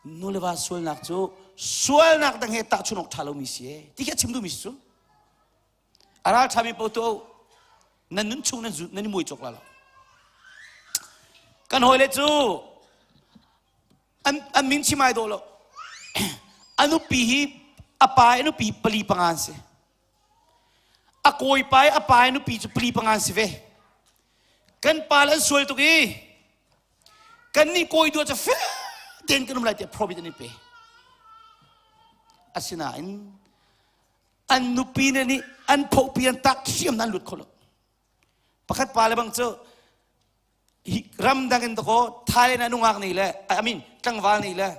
Nu le va sualnak cu sualnak dang he tahchunh awk ṭha lomi si e ti khi a chim duhmi si cu. A ral ṭhami paoh tu nan nun chung nan nan i muai cawk la lo. Kan hawile cu an an min chim ai dawh lo. A nupi hi a pa i nupi pali panga an si. A kawipa i a pa i nupi cu pali panga an si ve. Kan pa le an sual tuk i kan nih kawi dua cu fel tein kan um lai tiah promise an i pe. Asinain an nupi ne nih an phohpi an tak hriam nan lut kho lo. Pakhat pa le bang cu ramdang in dakaw Thailand ah nungak nei le I mean tlangval nei le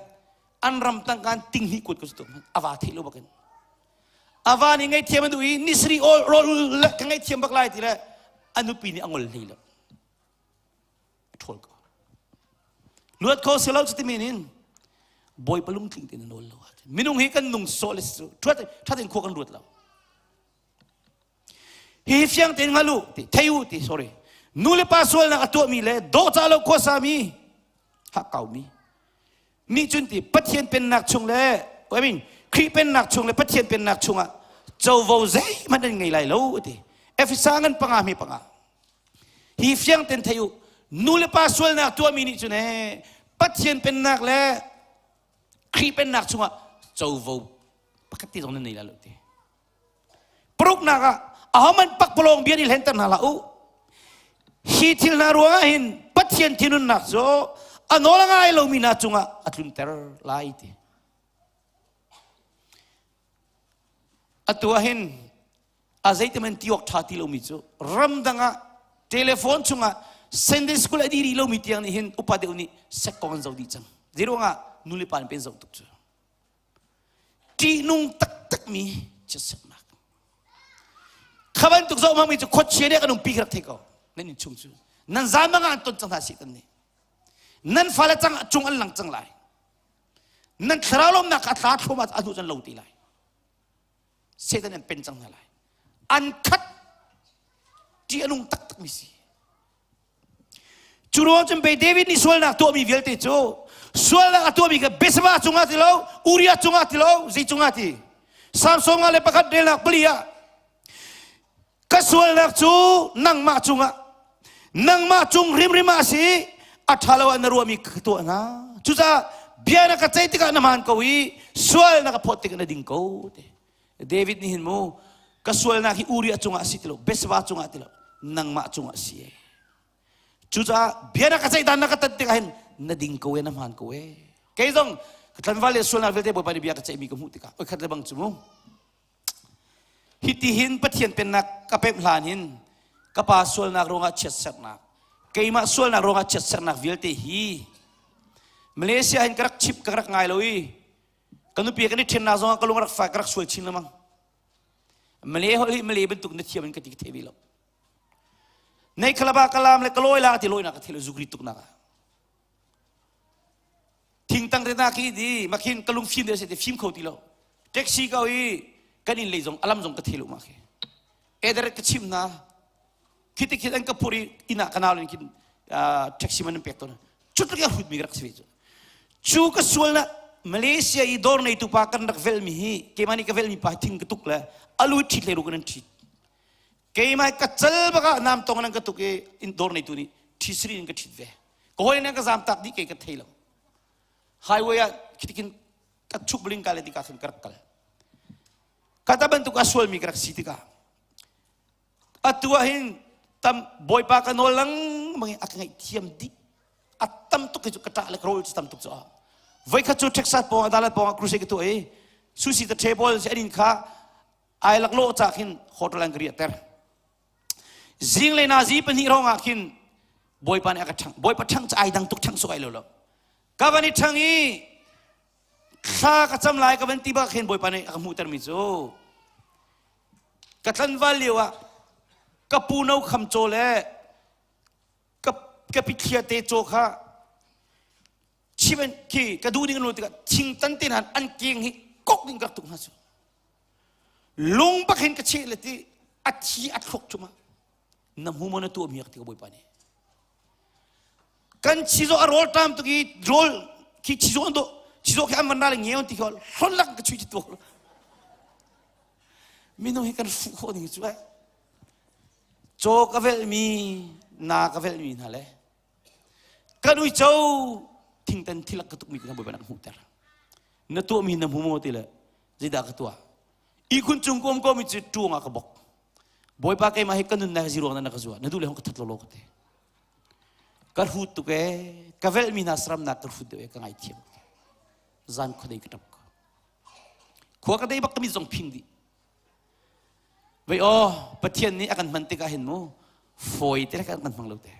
an ram tangka ting hnih kuat ko su ava theih lo bakin ava nih ngaihthiam an duh i nisri ol rol le ka ngaihthiam bak lai ti le a nupi nih a ngol hlei lo ṭhawl ko luat kho si lo cuti men in bawipa lungtling tein a nawl lo minung hi kan nung sawh le si cu ṭhat in khua kan ruat lo Hi fiang tein hngal u ti thei u ti sorry nu le pa sualnak a tuahmi le dawhcah lo khuasami hakkaumi nih cun ti Pathian pennak chung le I mean Khrih pennak chung le Pathian pennak chungah covo zeihmanh an ngei lai lo ti Efesa ngan panga mi panga hi fiang ten thei u nu le pa sualnak tuahmi nih cun ee Pathian pennak le Khrih pennak chungah covo pakhat te zong nan nei lai lo ti Paruknak ah ahohmanh pakpalawng bia nih hlenter hna hlah u. Hi thil hna ruangah hin Pathian thinhunnak cu a nawl a ngai lomi hna cungah a tlunter lai ti. Atu ah hin a zeitiman ti awk ṭha ti lomi cu ramdang ah telephone chungah Sunday school a dih rih lomi tiang nih hin upa deuh nih sekkong an zoh dih cang. Zeiruangah nu le pa nih pen zoh tuk cu. Ṭihnung taktakmi chiatserhnak. Kha bantuk zoh hmangmi cu khuachia nih kan umpi khi rak thei ko. Nan innchung cu. Nan zanmang ah an ton cang hna sih kan nih. Nan fale cang cung an lang cang lai. Nan thlarau lawmnak a tla thluahmah a hnu cun lo ti lai. Satan an pen cang hna lai. An khat ṭih a nung taktakmi si. Cu ruang cun pei David nih sualnak tuahmi vialte cu sualnak a tuahmi kha Bethseba cungah ti lo, Uriah cungah ti lo, zei cungah ti. Samson nga le pakhat relnak pali ah ka sualnak cu nangmah cungah nangmah cung hrimhrim ah si a ṭha lo ah na ruahmi ka tuah hna. Cucaah bia na ka ceih tikah na hmaan ko i sual na ka phawt tikah na ding ko ti. David nih hin mu ka sualnak hi Uriah cungah a si ti lo Bethseba cungah ti lo nangmah cungah a si e cucaah bia na ka ceih dan na ka tat tikah hin na ding ko e na hmaan ko e kei zong ka tlanval le sualnak vialte Bawipa nih bia ka ceihmi ka hmuh tikah oi khat le bang cu mu hiti hin Pathian pennak ka pemh hlan hin ka pa sualnak ruangah chiatserhnak keimah sualnak ruangah chiatserhnak vialte hi Malaysia hin ka rak chip ka rak ngai lo i Ka nupi kan i ṭhennak zongah ka lung rak fak ka rak sual chin lengmang. Malay holh hi Malay bantuk na thiam in ka ti ka thei ve lo. Nei khalaba kalam le kalawi la ti lawi na ka thei lo zukri tuk nak ah. Thingtang re na khi di makhin ka lung fim de se te fim kho ti lo. Taxi ka i kan in lei zong alam zong ka thei lo ma khi. Eder ka chim na khi te khi an ka phur i inn ah ka nau len khin taxi man an pek tawn. Cu tluk i a hrut mi ka rak si ve cu. Cu ka sual na Malaysia i dawr neitu pa kan rak velmi hi keimah nih ka velmi pa thing ka tuk le alu ṭhit le ruk in an ṭhit. Keimah ka cal bak ah nam tong in an ka tuk i in dawr neitu nih ṭhi siri in ka ṭhit ve. Ka hawi nih an ka zaam tak dih kei ka thei lo. Highway ah khitikin ka chup ling ka le tikah khin ka rak kal. Kata bantuk a sualmi ka rak si tikah atu ah hin tam bawipa ka nawl lengmang i a ka ngaihthiam dih a tam tuk hi cu ka ṭah le ka rawl cu tam tuk cu a voikhat cu Texas pawng ah Dallas pawng ah crusade ka tuah i sushi the table si an inn kha ai laklawh ca khin hotel an ka riahter zinglei nazi pahnih hrawng ah khin bawipa nih a ka ṭhang bawipa ṭhang cu ai dang tuk ṭhang suk ai lo lo ka van i ṭhang i thla ka cam lai ka van ti bak khin bawipa nih a ka hmuhtermi cu ka tlanval lio ah ka pu no kham caw le ka ka pithlia te caw kha chim khi ka duh ding an tikah thing tan te hna an keng hi kok ding ka rak tuk hna cu lung bak hin ka cheh le ti a thi a thlok cuma na hmu maw na tuah mi ka ti ka bawipa nih kan chizo a rawl tam tuk i rawl khi chizo an do. Chizawh khi an van ra le ngeu ti kho hlon lak ka chui ti tuak. Minung hi kan fuh khawh ding cu eh. Caw ka velhmi, na ka velhmi hna le kan uico thingtan thilak ka tukmi ka Bawipa nak hmuhter. Na tuahmi na hmu maw ti le zeidah ka tuah? Ihkhun cung ka um ko mi cu ṭuang ah ka bok. Bawipa keimah hi ka nunnak hi ziruang na ka zuah. Na duh le hong ka that lawlaw ka ti. Ka hrut tuk ee. Ka velhmi hna saramnak ka hrut deuh ee ka ngaithiam. Zan khuadei ka ṭap ko. Khua ka dei bak ka mit zong phing dih. Vei aw, Pathian nih a kan hman tikah hin mu fawi te kan kan hmang lo te.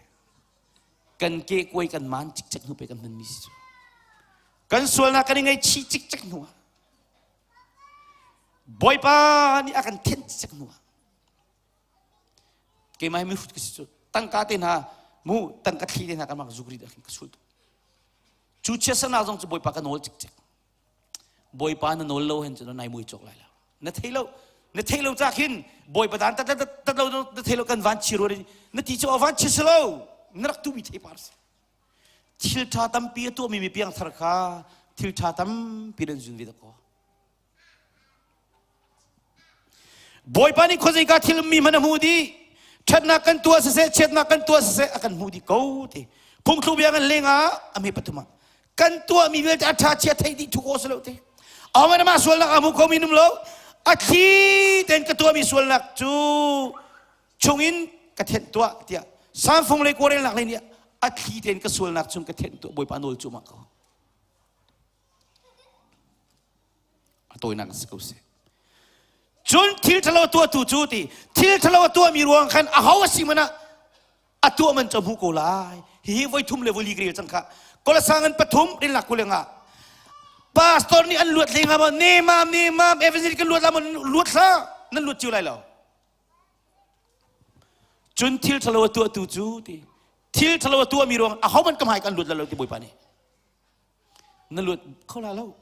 Kan ke kuai kan man cikcek hnu pe kan hman mi si cu. Kan sualnak kan i ngaihchih cikcek hnu ah Bawipa nih a kan thenh cikcek hnu ah keimah hi mihrut ka si cu tangka te hna mu tangka thli te hna kan mak zukri dah khin ka sul tuk. Cu chiatsernak zong cu Bawipa ka nawl cikcek. Bawipa na nawl lo hen cu nai mui cawk lai lo. Na thei lo na thei lo ca khin Bawipa dan tat tat lo na thei lo kan van chi ro na ti cu van chi si lo na rak tu mi thei par si. Thil tha tampi a tuahmi mi piangthar kha thil tha tampi nan zun ve da ko. Bawipa nih khuazeika thil ummi hmanh a hmu dih. Ṭhatnak kan tuah siseh, chiatnak kan tuah siseh, a kan hmuh dih ko ti. Phungthluk bia kan leng ah a hme pathum ah kan tuahmi vialte a ṭha chia theih dih thu ko si lo ti. Ahohmanh amah sualnak a hmu khomi num lo. A thli tein ka tuahmi sualnak cu chungin ka thenh tuah tiah Samfung le kawrelnak lei nih a thli tein ka sualnak chung ka thenh tuah Bawipa nawl cu mah ko. A tawinak si ko seh. Cun thil ṭhalo tuahtu cu ti thil ṭhalo a tuahmi ruang khan aho a si man ah a tuah man cu a hmuh ko lai. Hihi voi thum le voi li ka rel cang kha. Kolosang an pathum rinlak kulenga. Pastor nih an luat hlei hnga maw? Nemam nemam evangelist kan luat la maw? Luat hlah. Nan luat cio lai lo. Cun thil ṭhalo a tuahtu cu ti thil ṭhalo a tuahmi ruang aho man ka hmai kan luat lo ti Bawipa nih. Na luat kho la lo.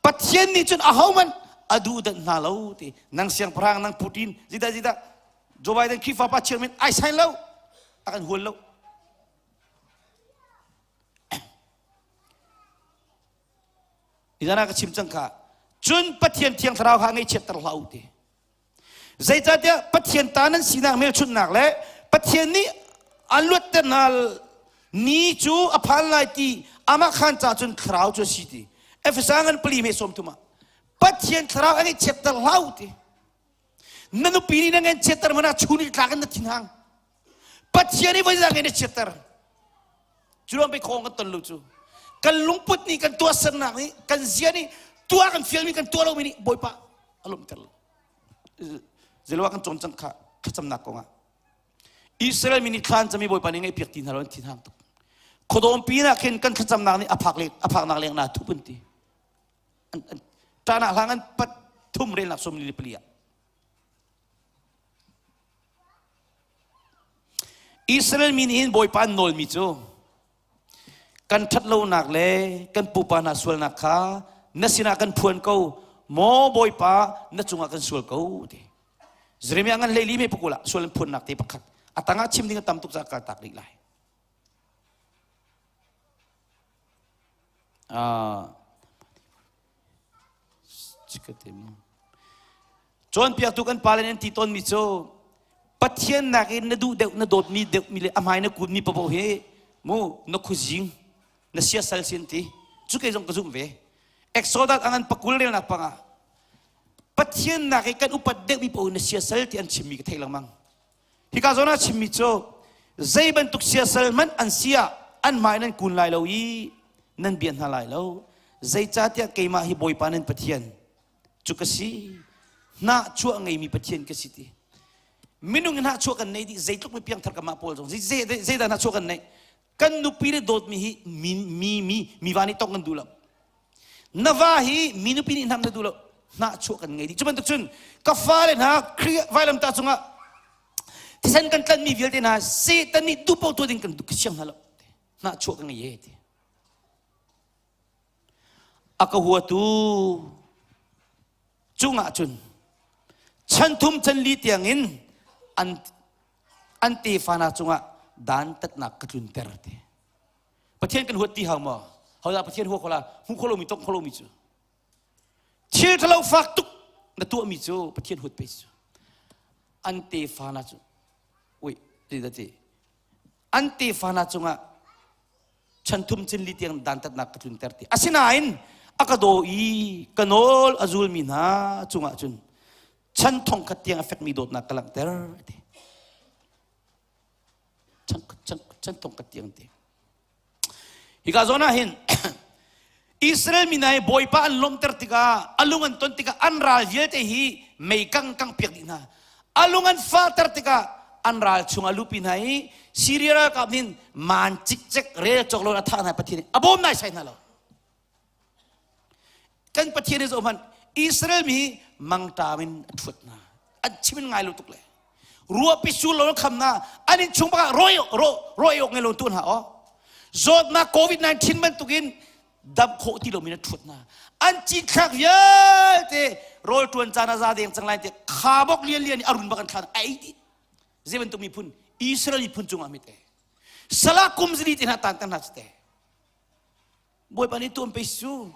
Pathian nih cun ahohmanh a duhdanh hna lo ti. Nang siangpahrang, nang Putin, zita zita Joe Biden Khrihfa pa chairman ai sign lo. A kan hual lo. Nizan ah ka chim cang kha. Cun Pathian thiang thlarau kha ngaihchiatter hlah u ti. Zeicahtiah Pathian ta nan sinak hmelchunhnak le Pathian nih an luatter hna ni cu a phan lai ti amah khan ca cun thlarau cu a si ti. Efesa ngan pali me sawm thum ah Pathian thlarau a ngeihchiatter hlah u ti. Na nupi nih na ngeihchiatter hmanh ah chun i tlak in na thinhang. Pathian i voi nge na chiatter. Cu ruang pei khawng kan ton lo cu. Kan lungput nih kan tuahsernak nih kan zia nih tuah kan fialmi kan tuah lomi nih Bawipa a lawmhter lo. Zeloah kan cawn cang kha thlacamnak kongah. Israel mi nih thla an cam i Bawipa nih ngaihpiak ti hna lo an thinhang tuk. Khuadawm pinah khin kan thlacamnak nih a phak le a phaknak leng naa thup an ti. Ṭanah hlang an pat thum relnak sawm li pali ah. Israel mi nih hin Bawipa an nawlmi cu kan ṭhatlonak le kan pupa hna sualnak kha na sinah kan phuan ko maw Bawipa na cungah kan sual ko ti Jeremiah ngan hleili me pakul ah sual an phuannak te pakhat a tangah chim ding a tam tuk caah kal tak rih lai Cawnpiaktu kan pale nih an ti tawnmi cu Pathian nakin na duh deuh na dawtmi deuhmi le a hmai na kunmi paoh hi mu na khuazing na siasal si an ti cu kei zong ka zumh ve Exodus ang an pakul relnak pangah Pathian nak i kan upat deuhmi paoh na siasal ti an chimmi ka theih lengmang Hika zawn ah chimmi cu zei bantuk siasal hmanh an si ah an hmai nan kun lai lo i nan bia hna lai lo. Zeicahtiah keimah hi Bawipa nan Pathian cu ka si. Hnahchuah ngeimi Pathian ka si ti. Minung in hnahchuah kan nei dih zeitluk mi piangthar kamah pawl zong zeidah hnahchuah kan neih kan nupi le dawtmi hi mi mi mi mi va nih tong kan duh lo na va hi mi nupi nih hnam na duh lo hnahchuah kan ngei dih cu bantuk cun ka fale hna Khrih vailamtah cungah thisen kan tlanmi vialte hna Satan nih duh paoh tuah ding kan duh siang hna lo hnahchuah kan ngei e ti a ka huatu cungah cun chan thum chan li tiangin an an tefa hna cungah dantatnak ka tlunter ti Pathian kan huat ti hau maw? Hodah Pathian hua khola hmu kho lomi tong kho lomi cu. Thil ṭhalo fak tuk na tuahmi cu Pathian huat pe cu. An tefa na cu ui ti da ti. An tefa na cungah chan thum cin li tiang dantatnak ka tlunter ti. Asinain a ka daw i ka nawl a zulmi hna cungah cun chan thong khat tiang a fekmi dawtnak ka langhter ti. Chan chan chan thong khat tiang ti. Hika zawn ah hin Israel mi hna hi Bawipa an lawmhter tikah a lung an ton tikah an ral vialte hi mei kang kang piak dih hna. A lung an fahter tikah an ral chung a lupi hna i Syria ralkap nih maan cikcek rel cawk lo a thah hna Pathian nih a bawm naisai hna lo. Kan Pathian hi zoh hmanh Israel mi mangṭam in a ṭhuat hna. An chim in ngai lo tuk le. Ruahpi sul lo kham na an in chung bakah roi ro roi awk ngei lo tu hna aw. Zawtnak COVID-19 bantukin dam khawh ti lomi na ṭhuat hna. An cinthlak vialte rawl ṭuan caan a za deng cang lai te khabok lian lian i a run bak an thlan a ei dih. Zei bantuk miphun Israel miphun cungah mit e. Salah kum zili te hna tan tan hna cu te. Bawipa nih tuan pe su.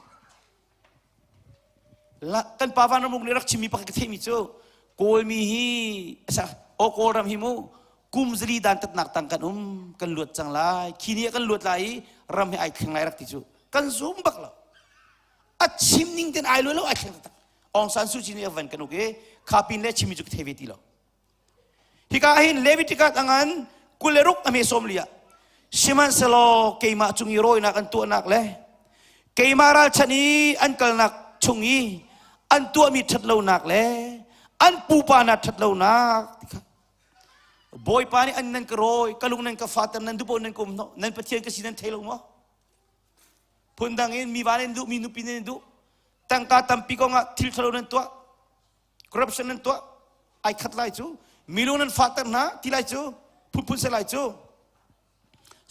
Kan pa van ramuk nih rak chimmi pakhat ka theihmi cu Kawlmi hi asa o Kawlram hi mu kum zali dan tatnak tang kan um kan luat cang lai khi ni ah kan luat lai i ram hi ai thleng lai rak ti cu kan zum bak lo a chim ning ten ai lo lo ai thleng taktak Aung San Suu Kyi nih a van kan uk i khapin le chimmi cu ka thei ve ti lo Hika hin Leviticus a ngan 26 a hme sawm li ah sihmanhsehlaw keimah cung i rawinak an tuahnak le keimah ralchanh i an kalnak chung i an tuahmi ṭhatlonak le an pupa hna ṭhatlonak ti kha Bawipa nih an nan ka rawi ka lung nan ka fater nan duhpaoh nan ka um hnawh nan Pathian ka si nan thei lo maw phundang in mi va nan duh mi nupi nan duh tangka tampi kong ah thil ṭhalo nan tuah corruption nan tuah ai khat lai cu milu nan fahter hna ti lai cu phunphun se lai cu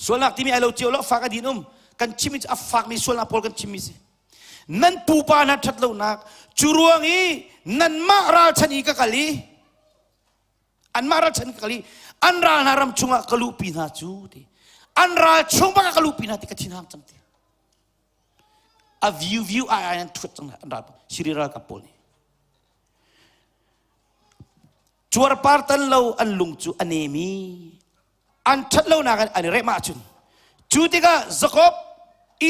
sualnak timi ai lo cio lo fak a din um kan chim a fakmi sualnak pawl kan chimmi si nan pupa hna ṭhat lonak cu ruang i nanmah ralchan i ka kal i anmah ralchan ka kal i an ral hna ram chungah ka luhpi hna cu ti an ral chung bak ah ka luhpi hna ti ka thin hang cang ti A view view ai ai an thuat cang an ral Syria ralkap pawl nih. Cuarpar tan lo an lung cu a nem i an ṭhat lonak in an i remh ahcun cu tikah Jakob,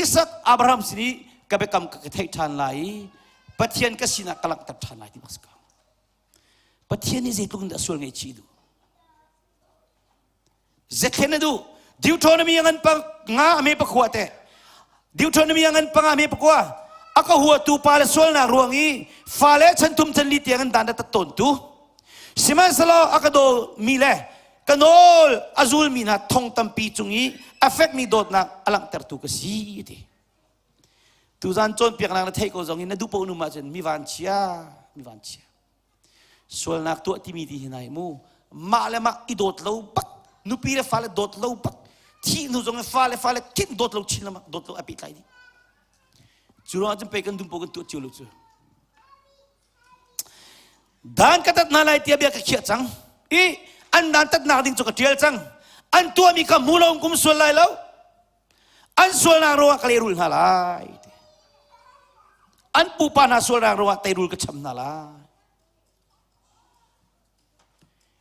Isak, Abraham sin i ka biakam ka theih ṭhan lai i Pathian ka sinah ka langhter ṭhan lai ti bak si ko. Pathian nih zeitluk in dah sual ngaihchih duh? Zethlen a duh. Deuteronomy a ngan pang nga a me pakua te. Deuteronomy a ngan panga me pakua. A ka huatu pa le sualnak ruang i fale chan thum chan li tiang an dan tat tawn tu. Sihmanhsehlaw a ka daw mi le ka nawl a zul mi hna thong tampi cung i a fekmi dawtnak a langhtertu ka si ti. Tuzan cawnpiaknak na theih ko zong in na duh paoh num ahcun mi vanchia, mi vanchia. Sualnak tuah timi ti hi nai mu mah le mah i dawt lo bak nupi le fale dawt lo bak thih hnu zong in fale fale khin dawt lo chin lama dawt lo a pehtlai dih cu ruangah cun pei kan dum po kan tuah cio lo cu dan ka tat hna lai tiah bia ka khiah cang i an dan tatnak ding cu ka tial cang an tuahmi kha hmu lo kum sual lai lo An sualnak ruangah ka lehrul hna lai. An pupa hna sualnak ruangah teirul ka cham hna lai.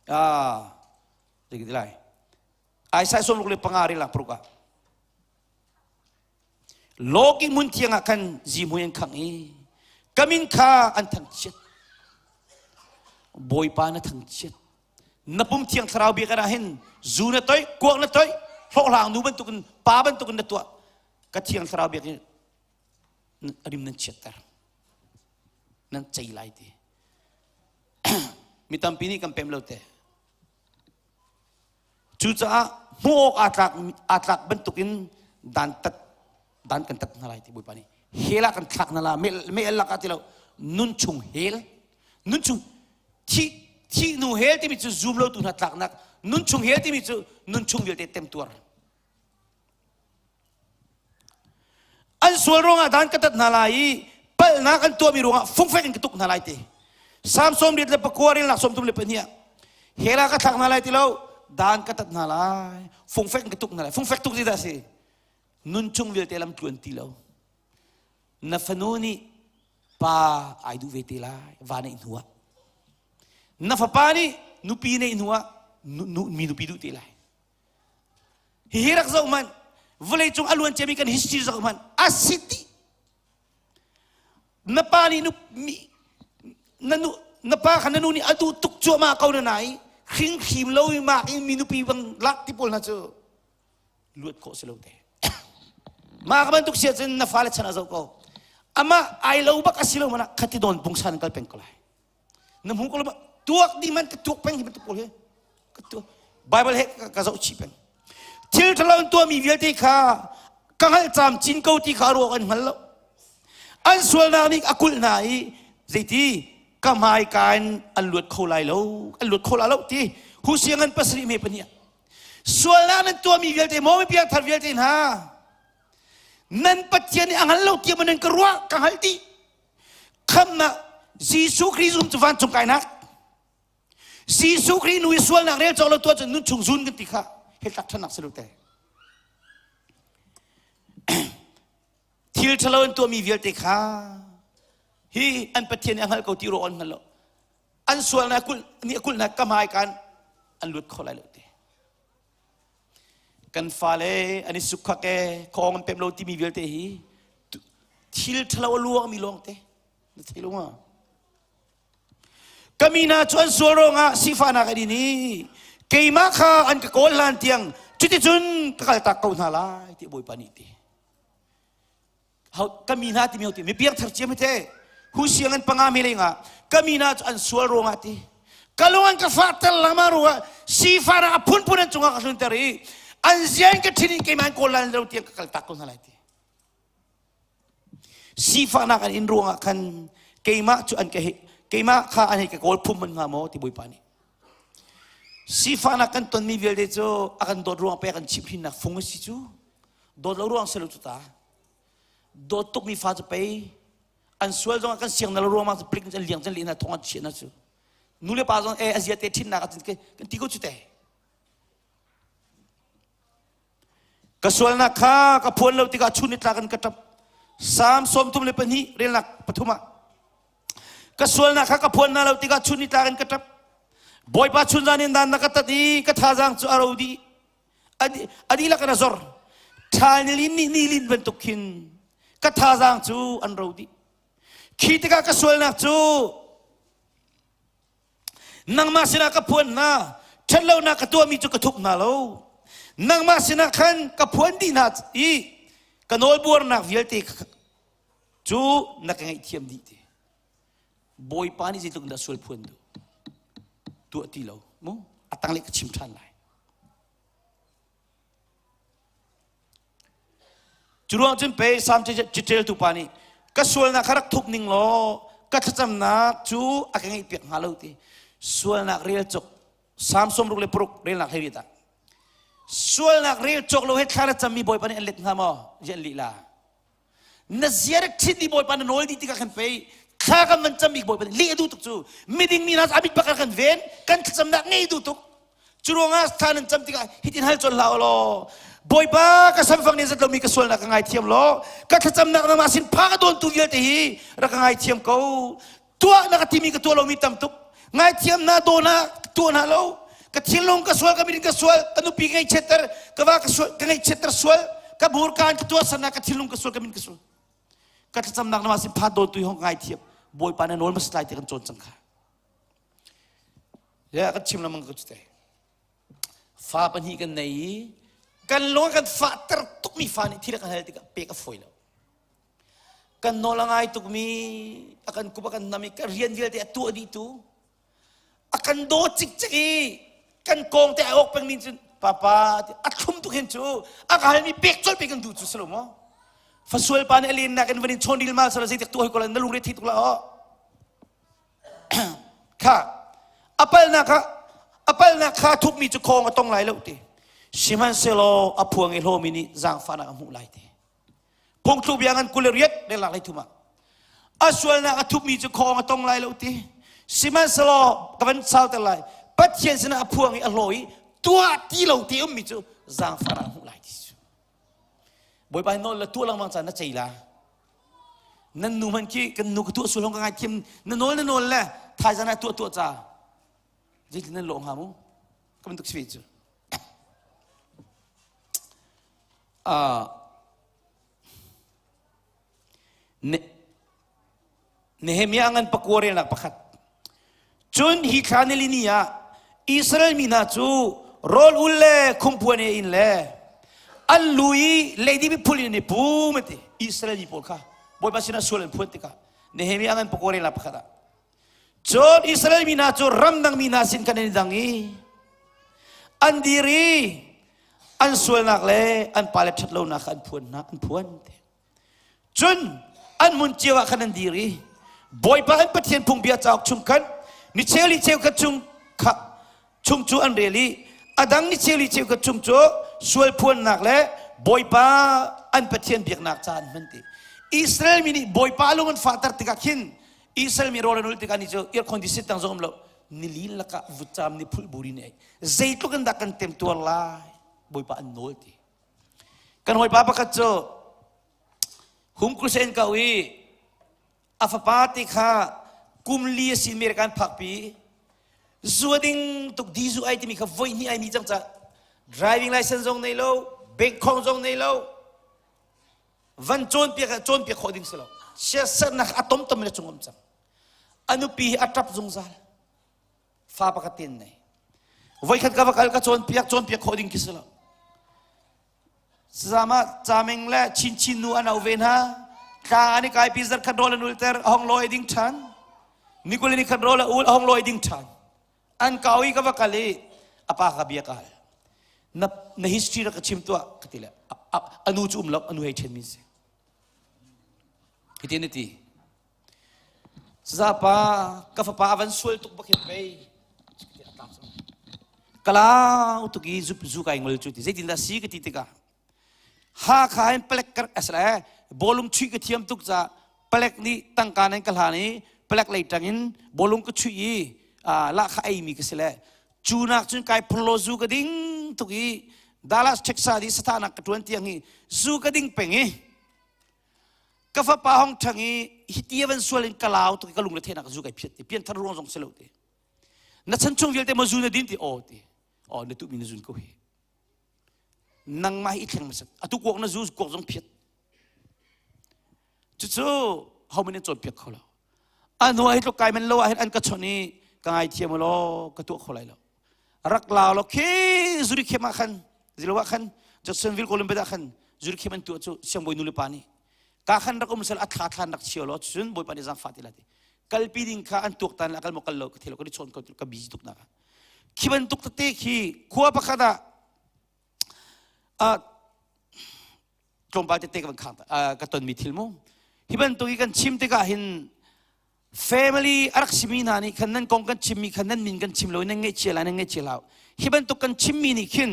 Ah, zei ti lai. Isaiah 65 rel lang paruk ah. Lawki hmun thiang ah khan zihmui an khangh i ka min kha an thangchiat. Bawipa na thangchiat. Na pum thiang thlarau biakinn ah hin zu na toih, kuak na toih, hlawhhlang nu bantukin pa bantukin na tuah. Ka thiang thlarau biakinn rim nan chiatter. Nan cei lai ti. Mi tampi nih kan pem lo te. Cucaah hmuh awk aa tlak aa tlak bantukin dan tat dan kan tat hna lai ti Bawipa nih. Hell ah kan thlak hna la meh lak ah ti lo nun chung hell nun chung thi thi nu hell timi cu zum lo tu hna tlaknak nun chung hell timi cu nun chung vialte temtuar An sual ruangah dan ka tat hna lai i palhnak an tuahmi ruangah fungfek in ka tuk hna lai ti. Salm 89 relnak 32 ah hell ah ka thlak hna lai ti lo dan ka tat hna lai fungfek in ka tuk hna lai fungfek tuk ti dah si. Nun chung vialte lam tluan ti lo. Na fanu nih pa ai duh ve te lai va neih hnu ah. Na fapa nih nupi neih hnu ah mi nupi duh te lai. Hihi rak zoh hmanh. Vawlei cung a luan ciami kan history zoh hmanh. A si dih. Na pa nih nu, mi, na nu, na pa kha na nu nih a duh tuk cuahmah ko na nai hringhrim lo i mak in mi nupi bang lak ti pawl hna cu luat khawh si lo te. Mah ka bantuk si ahcun na fale chan ah zoh ko. Amah ai lo bak a si lo mana khati dawn pungsan kal peng ko lai. Na hmu ko lo tuak di man ka tuak peng hi bantuk pawl hi ka tuak Bible he ka zoh chih peng. Thil ṭhalo an tuahmi vialte kha ka hngalh cam cin ko ti kha ruak an hngal lo. An sualnak nih a kulh hna i zeiti ka hmaika in an luat kho lai lo an luat kho lai lo ti Husiang an pasarih me pahnih sualnak nan tuahmi vialte maw mi piangthar vialte hna nan Pathian nih a hngal lo tiah maw nan ka ruah ka hngalh dih khamnak Jesuh Khrih zum cu vancung kainak Jesuh Khrih nu i sualnak rel cawk lo tuah cun nun chung zun kan ti kha hei tlak ṭhannak si lo te thil ṭhalo an tuahmi vialte kha hi an Pathian nih a hngalh ko ti rawh an hngal lo an sualnak kulh nih a kulhnak ka hmai kan an lut kho lai lo te kan fale an i sukkhak e khong an pem lo timi vialte hi thil ṭhalo a luangmi lawng te na thei lo ma ka mi hna cu an sual ruangah sifahnak an in i keimah kha an ka kawl hlan tiang cuticun ka kaltak ko hna lai ti Bawipa nih ti ka mi hna timi ti mi piangthar cia te hu siang an panga mi lengah ka mi hna cu an sual ruangah ti ka lung an ka fahter lama ruangah sifahnak a phunphun an cungah ka tlunter i an zian ka thin in keimah an kawl lan lo tiang ka kaltak ko hna lai ti sifahnak an in ruangah khan keimah cu an ka keimah kha an hei ka kawl phum man hnga maw ti bawipa nih sifahnak kan tonmi vialte cu a kan dawt ruang pek an chimhhrinnak fung a si cu dawt lo ruang si lo cu ta dawt tukmi fa cu pei an sual zong ah kan siang na lo ruang cu plik an liang can lehna thong an chiah na cu nu le pa zong e a zia te thinnak ah kan ti ko cu te ka sualnak kha ka phuan lo tikah chun ni tlak in ka ṭap Salm 32 relnak pathum ah ka sualnak kha ka phuan na lo tikah chun ni tlak in ka ṭap Bawipa chun zan in dan na ka tat i ka thazaang cu a ro dih a dihlak in a zor ṭhal nilin nih nilin bantuk khin ka thazaang cu an ro dih khi tikah ka sualnak cu nangmah sinah ka phuan hna ṭhatlonak ka tuahmi cu ka thup hna lo nangmah sinah khan ka phuan dih hna i ka nawlbuarnak vialte cu na ka ngaihthiam dih ti Bawipa nih zeitluk in dah sual phuan duh tuah ti lo mu a tanglei ka chim ṭhan lai Cu ruang cun pei Salm caṭialtu pa nih ka sualnak kha rak thup ning law ka thlacamnak cu a ka ngeihpiak hnga lo ti sualnak rel cawk Salm 66 relnak hlei ah sualnak rel cawk lo he thla na cammi Bawipa nih an let hnga maw? Zian lih la. Na zia rak ṭhit i Bawipa na nawl dih tikah khan pei thla kan van cam bik Bawipa nih leh a duh tuk cu miding mi hna cu a mit bak kan ven kan thlacamnak ngei duh tuk cu ruangah thla nan cam tikah hitin hal colh hlah law Bawipa ka samfang nih zat lomi ka sualnak ka ngaithiam law ka thlacamnak nangmah sin pha ka dawntu vialte hi rak ka ngaithiam ko tuah na ka timi ka tuah lomi tam tuk ngaithiam na daw na tuah hna lo ka thinlung ka sual ka min ka sual ka nupi ka ngaihchiatter ka va ka sual ka ngaihchiatter sual ka burkaan ka tuah sana ka thinlung ka sual ka min ka sual ka thlacamnak nama sin phat daw tu hong ngaithiam bawipa na nawl mas lai ti kan cawn cang kha ya kan chim lamang ka cu te fa pahnih kan nei i kan lung kan fahter tukmi fa nih thil kan hal tikah pek a fawi lo Kan nawl a ngai tukmi, a kan kup a kan nam i ka rian vialte a tuah dih tu, a kan daw cikcek i kan kong te a awk pengmi cun papa a thlum tuk hin cu a ka halmi pek colh pe kan duh cu si lo maw? Fasual pa nih a lennak in van in chawn rilmal sala zeitik tuah hoi ko la na lungre thei tuk la aw. Kha a palnak kha a palnak kha thupmi cu khong a tong lai lo ti. Sihmanhsehlaw a phuang i hlawmi nih zaangfahnak a hmuh lai ti. Phungthluk bia ngan 28 lenglang hlei thum ah a sualnak a thupmi cu khawng a tong lai lo ti sihmanhsehlaw ka van sauter lai Pathian sinah a phuang i a hlaw i tuah ti lo ti ummi cu zaangfah ah hmuh lai ti cu. Bawipa hi nawl la tuah lengmang caan na cei la. Nan nu hmanh khi kan nu ka tuah sul hong ka ngai thiam na nawl na nawl le thaizan ah tuah tuah ca. Zeitin nan lawh hnga mu? Ka bantuk si ve cu. Uh, Nehemiah ngan pakua relnak pakhat. Cun hi thla nili ni ah Israel mi hna cu rawl ul le khumpuan e in le an lu i leidip i phul in an i pum an ti. Israel mi pawl kha Bawipa sinah sual an phuan tikah Nehemiah ngan pakua relnak pakhat ah Cun Israel mi hna cu ramdang mi hna sin khan an i dang i an dir i an sualnak le an pale ṭhatlonak kha an phuan hna an phuan te. Cun an hmun cio ah khan an dir i Bawipa an Pathian phungbia cauk chung khan ni cheu li cheukhat chung kha chung cu an rel i a dang ni cheu li cheukhat chung cu sual phuannak le Bawipa an Pathian biaknak ca an hman ti. Israel mi nih Bawipa lung an fahter tikah khin Israel mi rawl an ulh tikah ni cu air condition tang zong um lo nili lakah vutcam ni phulh buri ni ei zeitluk in dah kan temtuar lai Bawipa an nawl ti. Kan hawipa pakhat cu hum crusade kau i a fapa te kha kum li a si American phakpi zua ding tuk di zu ai timi kha voi hnih ai mi cang ca driving license zong nei lo bank khong zong nei lo van cawnpiak cawnpiak khawh ding si lo siasatnak a tomtom le cung um cang a nupi hi a ṭap zungzal fa pakhat ten nei voikhat ka va kal ka cawnpiak cawnpiak khawh ding khi si lo Sazama caming le chin chin nu an au ve hna tlang an i kaipi zarkhat rawl an ulter a hong lawi ding ṭhan nikul ni khat rawl a ul a hong lawi ding ṭhan an kau i ka va kal i a pa ka bia ka hal na na history rak ka chim tuah ka ti le a nu cu um lo a nu hei ṭhen mi si hitin a ti Sazapa ka fapa a van sual tuk bak hin pei kalau tuk i zu zu kai ngol cu ti zeitin dah si ka ti tikah Hakha in palek kar asle bolung chuih ka thiam tuk ca palek nih tangka nan ka hlan i palek lei tang in bolung ka chuih i lahkhah ei mi ka si le cu nak cun kai phurlo zu ka ding tuk i Dallas Texas i sathanak ka tuan tiang hi zu ka ding peng i ka fapa hong ṭhang i hiti a van sual in ka lau tuk i ka lung le thenak zu kai phiat ti pianthar ruang zong si lo ti na chan chung vialte maw zu na din ti aw ti aw na tuhmi na zun ko hi nangmah hi i thleng hmasat atu kuak na zu kuak zong phiat cucu ho man in cawnpiak kho lo a hnu ah hi tluk kai man lo ah hin an ka chawnh i ka ngaithiam law ka tuah kho lai lo rak lau lo khi Zurich ah khan zilo ah khan Jacksonville Columbus ah khan Zurich an tuah cu siangbawi nu le pa nih ka khan rak um sel a thla thlan rak chio law cun bawipa nih zaangfah ti la ti kalpi ding kha an tuak tan la kal mo kal lo ka thelo ka ni chawn ko ka busy tuk nak khi bantuk tete khi khua pakhat ah tlawmpal tete ka van khang ka tonmi thil mu hi bantuk i kan chim tikah hin family a rak simi hna nih khan nan kong kan chimmi khan nan min kan chim lo nan ngaihchia lai nan ngaihchia lo hi bantuk kan chimmi nih khin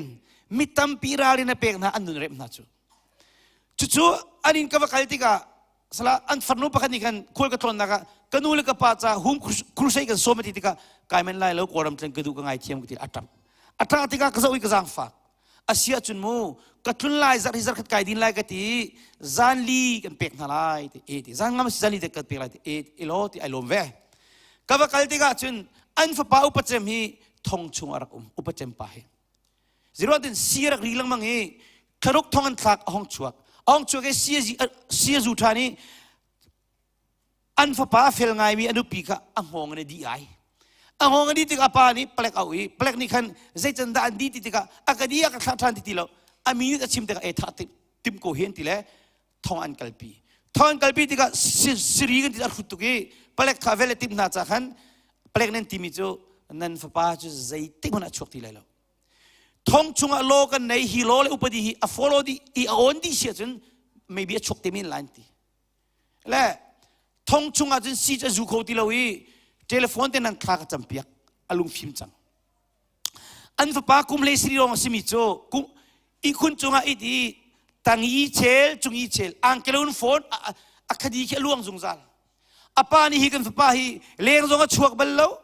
mi tampi ralrin a pek hna an nun rep hna cu cucu an in ka va kal tikah sala an farnu pakhat nih khan khual ka tlawnnak ah ka nu le ka pa ca home crusade kan sawm a ti tikah kai men lai lo kawlram tlen ka duh ka ngaithiam ka ti a ṭap a ṭah tikah ka zoh i ka zaangfak a si ahcun mu ka tlun lai zarh hi zarh khat kai din lai ka ti zan li kan pek hna lai ti e ti zan ngam si zan li te kan pek lai ti e i lo ti ai lawm ve ka va kal tikah cun an fapa upacem hi thong chung a rak um upacem pa hi zero tin si rak ri lengmang i thlaruk thong an thlak a hong chuak a hong chuak i si a zu ṭhan i an fapa a fel ngaimi a nupi kha a hngawng in a dih ai a hngawng a dih tikah a pa nih palek au i palek nih khan zeican dah an dih ti tikah a ka dih a ka thlah ṭhan ti ti lo a mi nih a chim tikah e thah tim ko hen ti le thong an kalpi thong an kalpi tikah siri kan ti a hrut tuk i palek kha vel tim hna ca khan palek nan timi cu nan fapa cu zeitik hmanh a chuak ti lai lo thong chungah law kan nei hi law le upadi hi a follow dih i a on dih si ahcun maybe a chuak te men lai ti Le thong chungah cun si cu a zu kho ti lo i telephone te nan thla ka campiak a lungfim cang. An fapa kum hlei sari lawng a simi cu ihkhun cungah it i tangi chel cungi chel angkelon phone a khadi khi a luang zungzal. A pa nih hi kan fapa hi leng zong a chuak bal lo.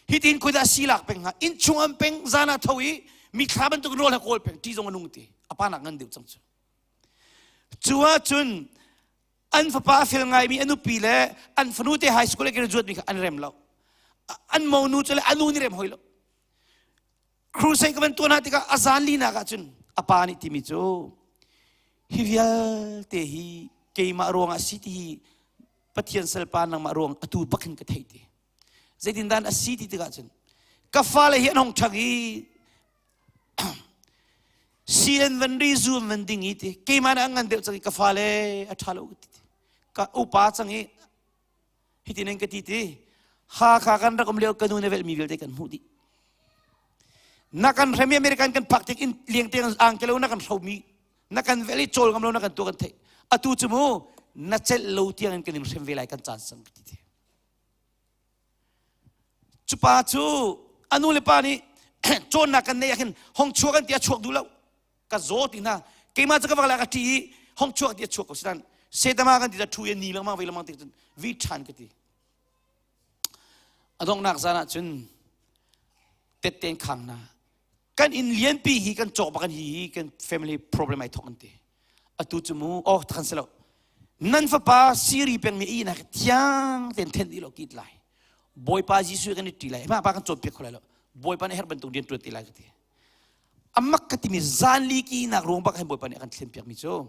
Hitin khuida si lak peng hnga inn chung am peng zan ah tho i mithla bantuk rawl ha kawl peng ti zong a nung ti. A pa nak ngan deuh cang cu. Cu ahcun an fapa a fel ngaimi a nupi le an fanu te high school a graduate mi kha an rem lo. An monu cu le a nu nih rem hoi lo. Crusade ka van tuan hna tikah a zan linak ah cun a pa nih timi cu hi vialte hi keimah ruangah si ti hi Pathian salpa nangmah ruang atu bak hin ka theih ti. Zeitindah a si ti tikah cun ka fale hi an hong ṭhang i si an van ri zu an van ding i ti keimah nih an ngan deuh cang i ka fale a ṭha lo ti ka upa cang i hitin an ka ti ti Hakha kan rak um lio ka nu na velhmi vialte kan hmuh dih na kan hremi American kan phak tik in liang te angkelo na kan hromi na kan vel i cawl ngam lo na kan tuah kan theih atu cu mu na celh lo tiang in kan in hrem ve lai kan caan sang ti ti Cu pa cu a nu le pa nih cawnnak kan neih ah khin hong chuak kan ti a chuak duh lo. Ka zaw ti hna. Keimah cu ka vak lai ka ṭi i hong chuak ti a chuak ko sinan setama kan ti ta ṭhu i ni lengmang ve lengmang ti cun vi ṭhan ka ti. A donghnak zan ah cun tetten khang hna kan inn lianpi hi kan cawk bak hi hi kan family problem ai thok an ti atu cu mu oh than si lo nan fapa siri peng mi i nak thiang ten then di lo kit lai bawipa jesuh kan i ṭi lai ma pa kan cawnpiak kho lai lo bawipa nih her bantuk rian ṭuan ti lai ka ti amak ka timi zan li ki nak ruang bak hin bawipa nih a kan thlen piak mi cu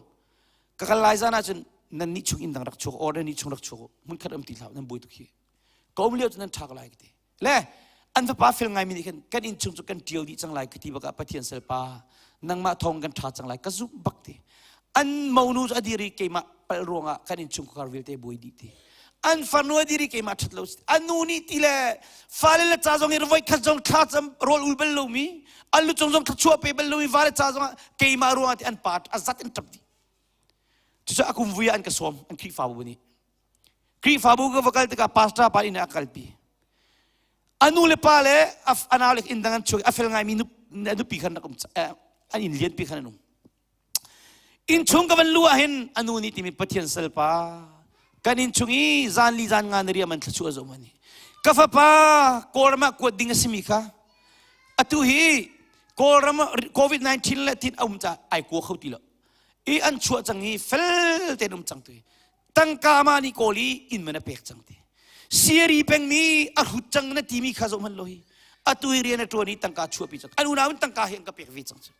ka kal lai zan ah cun nan nih chung inn dang rak chuak or nan nih chung rak chuak hmun khat um ti hlah nan buai tuk hi ka um lio cu nan ṭha ko lai ka ti Le an fapa fel ngaimi nih khan kan inn chung cu kan ṭio dih cang lai ka ti bakah Pathian salpa nangmah thawng kan ṭha cang lai ka zumh bak ti. An monu cu a dir i keimah palh ruangah kan inn chungkhar vialte buai dih ti. An farnu a dir i keimah ṭhat lo an nu nih ti le fale le ca zong i voi khat zong thla cam rawl ul bal lomi an lu cung zong thluachuah pe bal lomi vale ca zongah keimah ruangah ti an pa a zat in ṭap dih. Cucu a kum vui ah an ka sawm an Khrihfabu nih. Khrihfabu ka va kal tikah pastor pa inn ah a kalpi. A nu le pa le a nau le inn dang an chuak a fel ngaimi nupi khan rak um an inn lianpi khan an um. Inn chung ka van lu ah hin a nu nih timi Pathian salpa kan inn chung i zan li zan nga na riam an thluachuah zo mani. Ka fapa Kawlram ah kuat ding a simi kha atu hi Kawlram COVID-19 le tin a um ca ai kua kho ti lo. I an chuah cang i fel tein um cang tu hi. Tangka mah nih kawl i inn man a pek cang ti. Siari pengmi a hrut cang na timi kha zoh hmanh lo hi. Atu hi rian a ṭuan i tangka chuahpi cang. An unau in tangka hi an ka pek ve cang cu.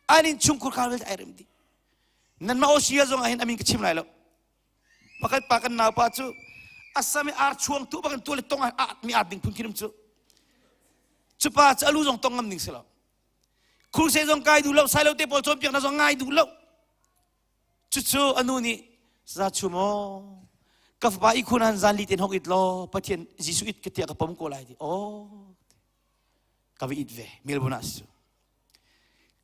An in chungkhur kha vialte ai rem dih. Nanmah Osia zong ah hin amin ka chim lai lo. Pakhat pa kan naupa cu Assam i ar chuang tu bakin tu le tong ah mi ar ding phun khirim cu. Cu pa cu alu zong tong ngam ding si lo. Crusade zong kai duh lo, sailo te pawl cawnpiaknak zong ngai duh lo. Cucu a nu nih za chu maw ka fapa ihkhun han zan li ten hong it law Pathian Jesuh it ka tiah ka pom ko lai ti. Oh ka va it ve Melbourne ah si cu.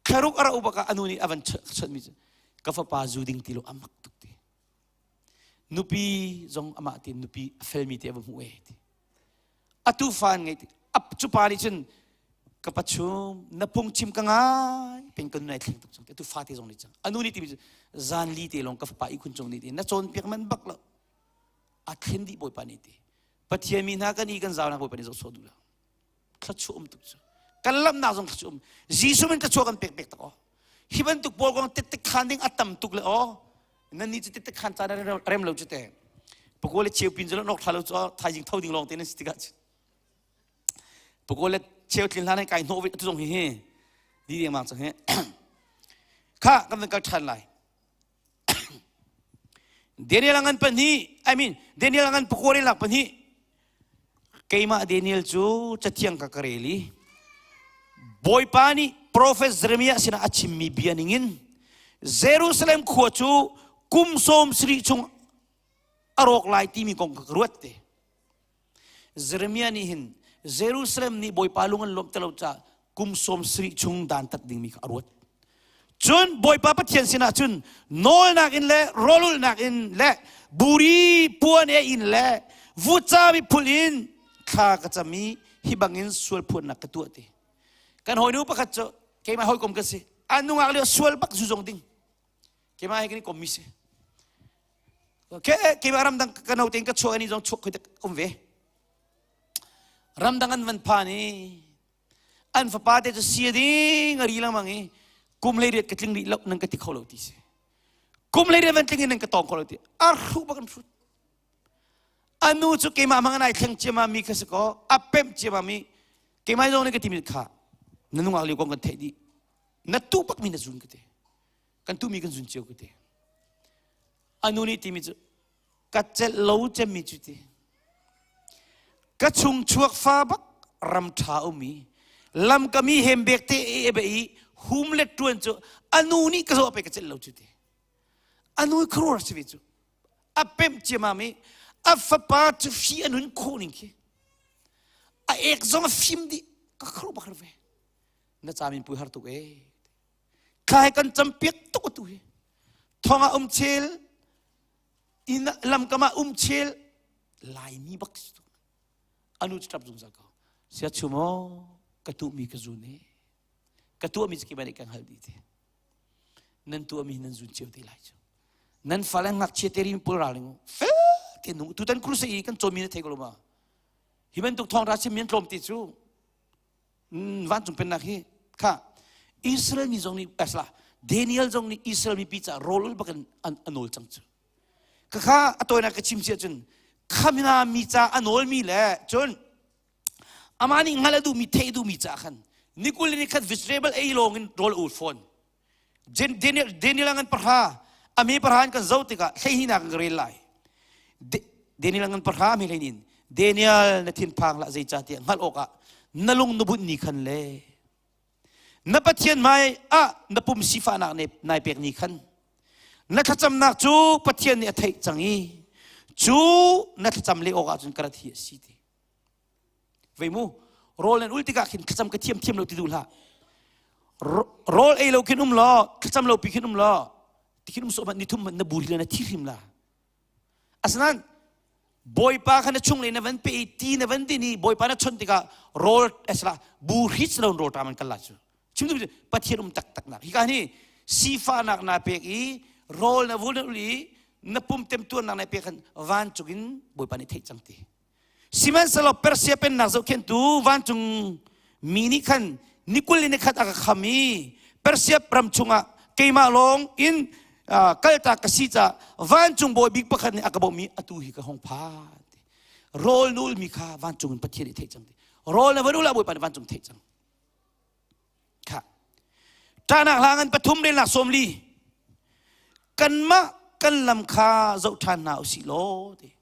Thlaruk a ra bak ah a nu nih a van chawnh mi cu ka fapa zu ding ti lo a mak tuk ti. Nupi zong amah ti nupi a felmi te a va hmuh e ti. Atu fa an ngei ti. Cu pa nih cun ka pachum na phungchim ka ngai peng ka nun ai thleng tuk cang atu fate zong nih cang anu nih timi cu zan li te lawng ka fapa ihkhun cung nih ti na cawnpiak man bak lo a thlen dih bawipa nih ti pathian mi hna kan i kan zau nak bawipa nih zoh sawh duh lo thluachuah um tuk cu kan lamnak zong thluachuah um Jesuh min thluachuah kan pek pek tak aw hi bantuk pawl kong tette khan ding a tam tuk le aw nan ni cu tette khan caan rem lo cu te pakua le cheu pin cu nok thla lo cu thaizing tho ding lawng te nan si tikah Pakua le cheu tlin hlan kai hnawh atu zong hi hi di dengmang cang hi kha kan van kal ṭhan lai Daniel a ngan pahnih I mean Daniel a ngan pakua le lak pahnih keimah Daniel cu cathiang ka ka rel i Bawipa nih profet Jeremiah sinah a chimmi bia ningin Jerusalem khua cu kum sawm sarih chung a rawk lai timi kong ka ruat te Jeremiah nih hin Jerusalem nih Bawipa lung an lawmh lo caah kum sawm sarih chung dantat dingmi kha a ruat. Cun Bawipa Pathian sinah cun nawlnak in le rawlulhnak in le buri puan e in le vutcam i phul in thla ka cam i hi bangin sual phuannak ka tuah ti. Kan hawinu pakhat cu keimah hawikom ka si. A nungak lio sual bak zu zong ding. Keimah he kan i kommi si. Ke keimah ramdang ka no tein ka chuak ani zong chuak khoi um ve. Ramdang an van phan i an fapa te cu sia ding a ri lengmang i kum hlei riat ka tling rih lo nan ka ti kho lo ti si. Kum le van tling in nan ka tawng kho lo ti. A hruh bak an hrut. Anu cu keimah mang ai thleng ciama mi kha si ko, a pemh ciama mi keimah zong nih ka timi kha na nungak lio kong kan theih dih. Na tu bak mi na zun ka ti. Kan tu mi kan zun cio ka ti. Anu nih timi cu ka celh lo cemmi cu ti. Ka chung chuak fa bak ram ṭha umi lam ka mi hem bek te e be i hum le ṭuan cu anu nih ka zawh pe ka celh lo cu ti. Anu khuruar si ve cu. A pemh ciamam i a fapa cu fi an hun khawh ning khi. A ek zong a fim dih ka khru bak ve. Na camin pui har tuk e. Thla he kan campiak tuk atu hi. Thong ah um chel, inn lamkam ah um chel, Laimi bak si tuk. Anu cu ṭap zungzal ko. Sia chum aw, ka tuhmi ka zun e. Ka tuahmi cu keimah nih ka hngalh dih ti. Nan tuahmi nan zun cio te lai cu. Nan fale ngakchia te rin pul ral ning fel te nung tutan kruse i kan cawnmi na thei ko lo ma? Hi bantuk thawng ra chimmi an tlawm ti cu vancung pennak hi kha Israel mi zong nih asla Daniel zong nih Israel mipi ca rawl ul bakin an a nawl cang cu ka kha a tawinak ka chim si ahcun khamina mi ca a nawl mi le cun amah nih hngalh a duhmi theih a duhmi ca khan nikul ni khat vegetable ei lawng in rawl ul fawn Daniel, Daniel ngan pahra a mi pahra in kan zoh tikah hleihnih kan rel lai Daniel ngan pahra mi hleinin Daniel na thinphang hlah zeicahtiah hngalh awkah na lung na bunh ni khan le na Pathian hmai ah na pum sifahnak nai pek ni khan na thlacamnak cu Pathian nih a theih cang i cu na thlacam le awkah cun ka rat hi a si ti Vei mu, rawl nan ul tikah khin thlacam ka thiam thiam lo ti duh hlah. Rawl ei lo khin um law, thlacam lo pi khin um law, ti khin um sawh ni thum na bur hi na thi hrim la. Asinain Bawipa kha na chung le na van pe i ti na van din i Bawipa na chon tikah rawl esla bu hrit lo rawl ṭam an kal la cu. Chim tu Pathian um taktak nak. Hi ka ni sifahnak na pek i rawl na vul na ul i na pum temtuarnak na pek khan vancung in Bawipa nih theih cang ti. Sihmanhsehlaw Persia pennak zohkhenhtu vancung mi nih khan ni 20 le ni khat a ka kham i Persia ram chungah keimah lawng in kaltak ka si caah vancung bawi bik pakhat nih a ka bawmh i atu hi ka hung phan. Rawl na ulmi kha vancung in Pathian nih theih cang. Rawl na van ul ah Bawipa nih vancung theih cang. Kha. Ṭahnak hla ngan pathum relnak 40. Kanmah kan lam kha zoh ṭhan hna usih law ti.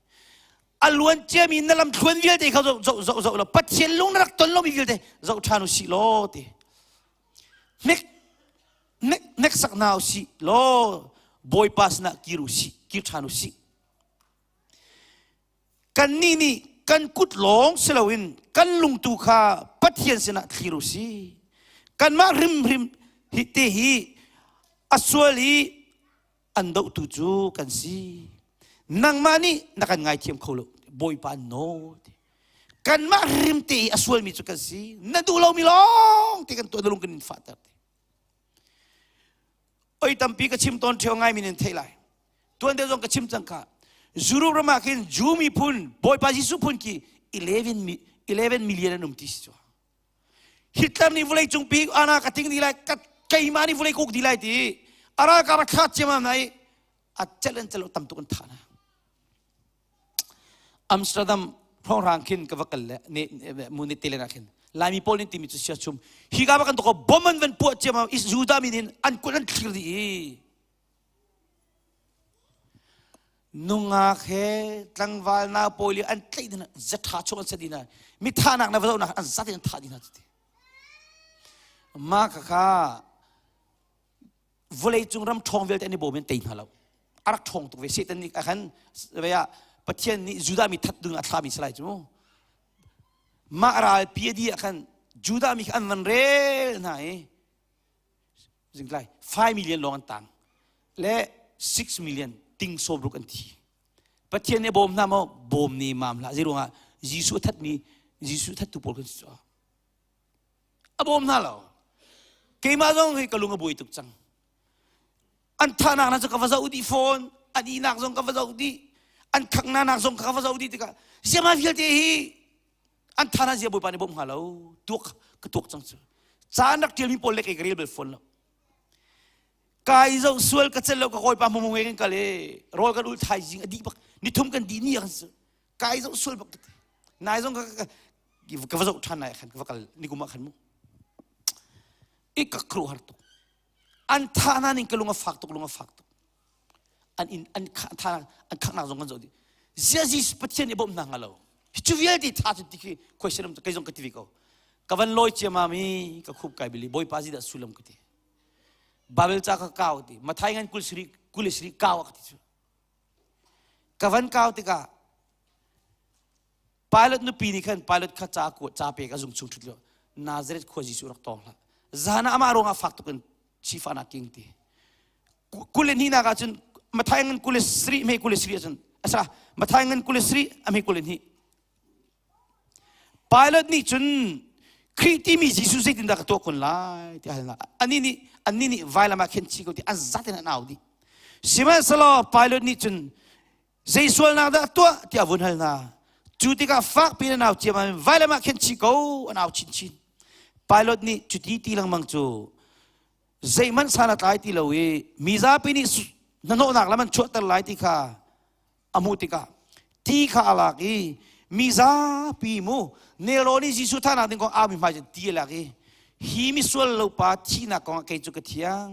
A luan ciami na lam thluan vialte kha zoh zoh zoh zoh law Pathian lung na rak ton lomi vialte zoh ṭhan usih law ti. Hnek hnek hneksak hna usih law Bawipa sinah kir usih kir ṭhan usih. Kannih nih kan kut lawng si loin kan lungtu kha Pathian sinah thlir u sih. Kanmah hrimhrim hi te hi a sual i an dohtu cu kan si. Nangmah nih na kan ngaithiam kho lo. Bawipa nawl ti. Kanmah hrim te i a sualmi cu kan si. Na duh lomi lawng te kan tuah na lung kan in fahter ti. Oi tampi ka chim tawn ṭheo ngaimi nan theih lai. Tuan deuh zong ka chim cang kha. Europe ram ah khin Jew miphun, Bawipa Jesuh phun khi 11, 11 million an um ti si cu. Hitler nih vawlei cung pi ana ka ting di lai, ka keimah nih vawlei kuk di lai ti. A ralkap a thlat ciamam na i a celh an celh tam tuk an thah hna. Amsterdam hrawnghrang khin ka va kal le ne mu ne telen ah khin Laimi pawl nih timi cu sia chum hi ka va kan tok bom an van puah ciam is Judah mi nih an kut an thlir dih i nungak he tlangval na pawi li an tlaih dina zatha chung an set dina mi thahnak na va zohnak an zat in an thah dina ti ma ka kha Vawleicung ram ṭhawng vialte an i bawm in tei hna lo. A rak ṭhawng tuk ve. Satan nih a khan ah Pathian nih Judah mi that ding a thlami si lai cu. Mah ralpi a dih ah khan Judah mi kha an van rel hna i zingtlai 5 million lawng an tang le 6 million ting sawm ruk an thi. Pathian nih a bawm hna maw? Bawm ne mam hlah. Zeiruangah Jesuh a thatmi Jesuh thattu pawl kan si cu. A bawm hna lo. Keimah zong hi ka lung a buai tuk cang. An thahnak hna cu ka va zoh dih fawn, an ihnak zong ka va zoh dih, an khangnak zong ka va zoh dih tikah siama vialte hi an thahnak zia Bawipa nih bawmh hnga lo. Tuak ka tuak cang cu. Ca an rak ṭialmi pawl le kei ka rel bal fawn lo. Kai zoh sual ka cel lo ka kawipa hmu nge kan kal i rawl kan ul thaizing a dih bak nithum kan dih ni ah kan kai zoh sual bak nai zong ka ka va zoh ṭhan lai khan ka va kal nikum ah khan mu i ka kru har tuk an thah na ning ka lung a fak tuk lung a fak tuk an in an tha an khaknak zong kan zoh dih ziazi pathian i bawmh hna hnga lo cu vialte tha cu ti khi question kei zong ka ti ve ko ka van lawi ciamam i ka khup kai bili bawipa zi dah sullam ka ti Bible ca ka kau ti Mathai ngan kul siri kul siri kau ka ti cu ka van kau tikah Pilot nupi nih khan pilot kha ca ku ca pe ka zung chung thut lio Nazareth khua Jesuh rak tawng hlah zan ah amah ruangah fak tuk in chifa na king ti kul le hnih nak ahcun Mathai ngan kul le sri me kul le sri ahcun asa Mathai ngan kul le sri a me kul le hnih Pilot nih cun Khrih timi Jesuh zeitindah ka tuah kun lai ti a hal hna. Anih nih annih nih vailam ah khen chih ko ti an zatin an au dih. Sihmanhsehlaw Pilot nih cun zei sualnak dah a tuah tiah a vun hal hna. Cu tikah fak piin an au ciammam vailam ah khen chih ko an au chinchin. Pilot nih cuti ti lengmang cu zeihmanh san a tlai ti lo i mizapi nih hnahnawhnak lam an chuahter lai ti kha a hmuh tikah ti kha a lak i mi zapi mu nelrawn i Jesuh thahnak ding kong aumi hmai cun ti a lak i hi misual lo pa thihnak kong ah kei cu ka thiang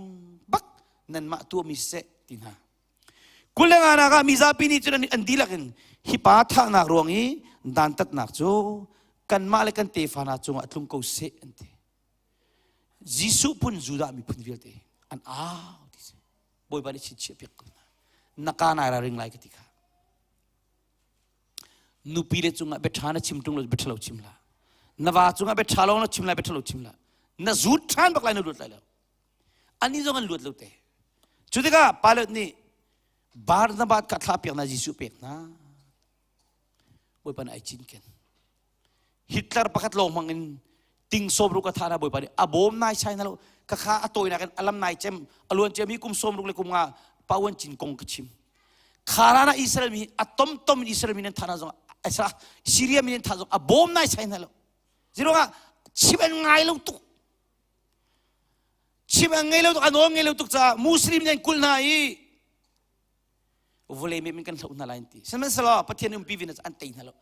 bak nanmah tuahmi siseh ti hna 25 nak ah mizapi nih cun an dihlak in hi pa thahnak ruang i dantatnak cu kanmah le kan tefa hna cungah tlung ko seh an ti Jesuh phun Judah miphun vialte an au ti si Bawipa nih chinchiah piak ko hna. Na ka nai ra ring lai ka ti kha. Nupi le cungah bia ṭha na chim ṭung lo bia ṭhalo chim la. Na va cungah bia ṭha lo na chim lai bia ṭhalo chim la. Na zut ṭhan bak lai na luat lai lo. Ani zong an luat lo te. Cu tikah Pilate nih Barnabas ka thlah piak na Jesuh pek hna. Bawipa nih ai cinken. Hitler pakhat lawng hmang in ting sawm ruk a thah na Bawipa nih a bawm nai sai na lo ka kha a tawinak in a lam nai cem a luan cem hi kum sawm ruk le kum nga pawan cin kong ka chim kha na Israel mi a tom tom in Israel mi nan thah na zong Syria mi nan thah zong a bawm nai sai na lo ziruangah chim an ngai lo tuk chim an ngei lo tuk a nawl ngei lo tuk caah Muslim nan kulh hna i vawlei mep in kan hloh hna lai an ti sihmanhsehlaw Pathian umpi vin an tei hna lo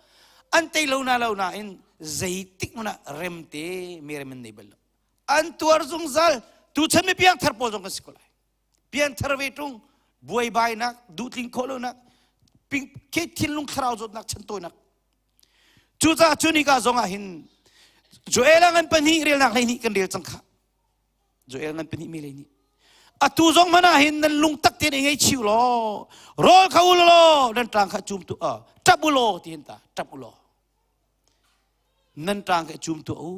an tei lo na lo nain zeitik hmanh ah remte merem an nei bal lo an tuar zungzal tuchan mi piangthar pawl zong kan si ko lai piangthar ve ṭung buaibainak duhtling khawh lonak ping ke thinlung thlarau zawtnak chantawinak cucaah cu nika zong ah hin Joel ngan pahnih relnak hlei nih kan rel cang kha Joel ngan pahnih mi lei nih atu zong hmanh ah hin nan lungtak tein i ngaichih law rawl kha u law nan ṭang kha cum tu ṭap u law ti hin ta ṭap u law nan ṭang kha cum tu u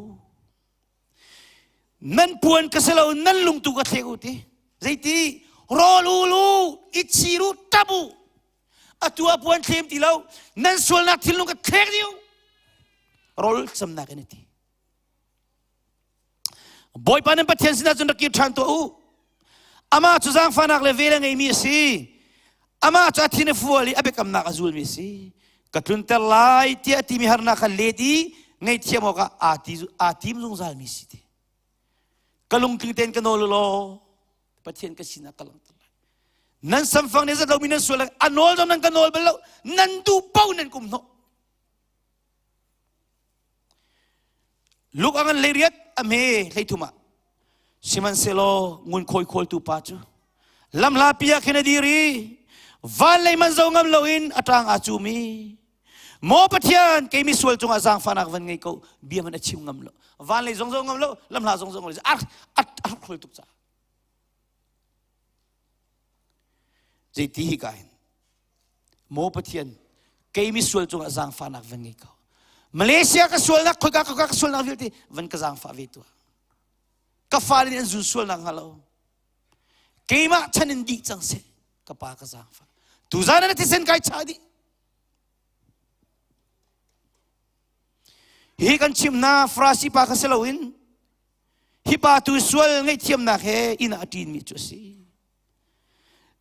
nan puan ka si lo nan lung tu ka thlek u ti zeiti rawl u lu i chir u ṭap u atu a puan thlem ti lo nan sualnak thinlung ka thlek dih u rawl camnak in a ti Bawipa nan Pathian sinah cun rak kir ṭhan tuah u. Amah cu zaangfahnak le vel a ngeimi a si. Amah cu a thin a fual i a biakamnak a zulmi a si. Ka tlunter lai tiah a timi harnak kha let i ngaihthiam awkah aa, ti, aa tim zungzalmi si ti. Ka lungtling tein ka nawl u law Pathian ka sinah ka langhter lai. Nan samfang nih zat lomi nan sual a nawl zong nan ka nawl bal lo. Nan duh paoh nan kum hnawh. Luke a ngan hleiriat a hme hleithum ah sihmanhsehlaw ngunkhawi khawltu pa cu lamhlapi ah khin a dir i van lei man zo ngam loin a ṭang aa cum i Maw Pathian kei misual cungah zaangfahnak van ngei ko bia man a chim ngam lo van lei zong zo ngam lo lamhla zong zo ngam lo a a hrol tuk caah zeiti hi ka hin Maw Pathian, kei misual cungah zaangfahnak van ngei ko. Malaysia ka sualnak, khoika khoika ka sualnak vialte van ka zaangfah ve tuah. Ka fale nih an zun sualnak hnga lo. Keimah chan in dih cang seh. Ka pa ka zaangfah. Tuzan na thisen kai chah dih. Hi kan chim na Farasi pa kha si loin hi pa tu sual ngaihthiamnak he inn ah a ṭinmi cu a si.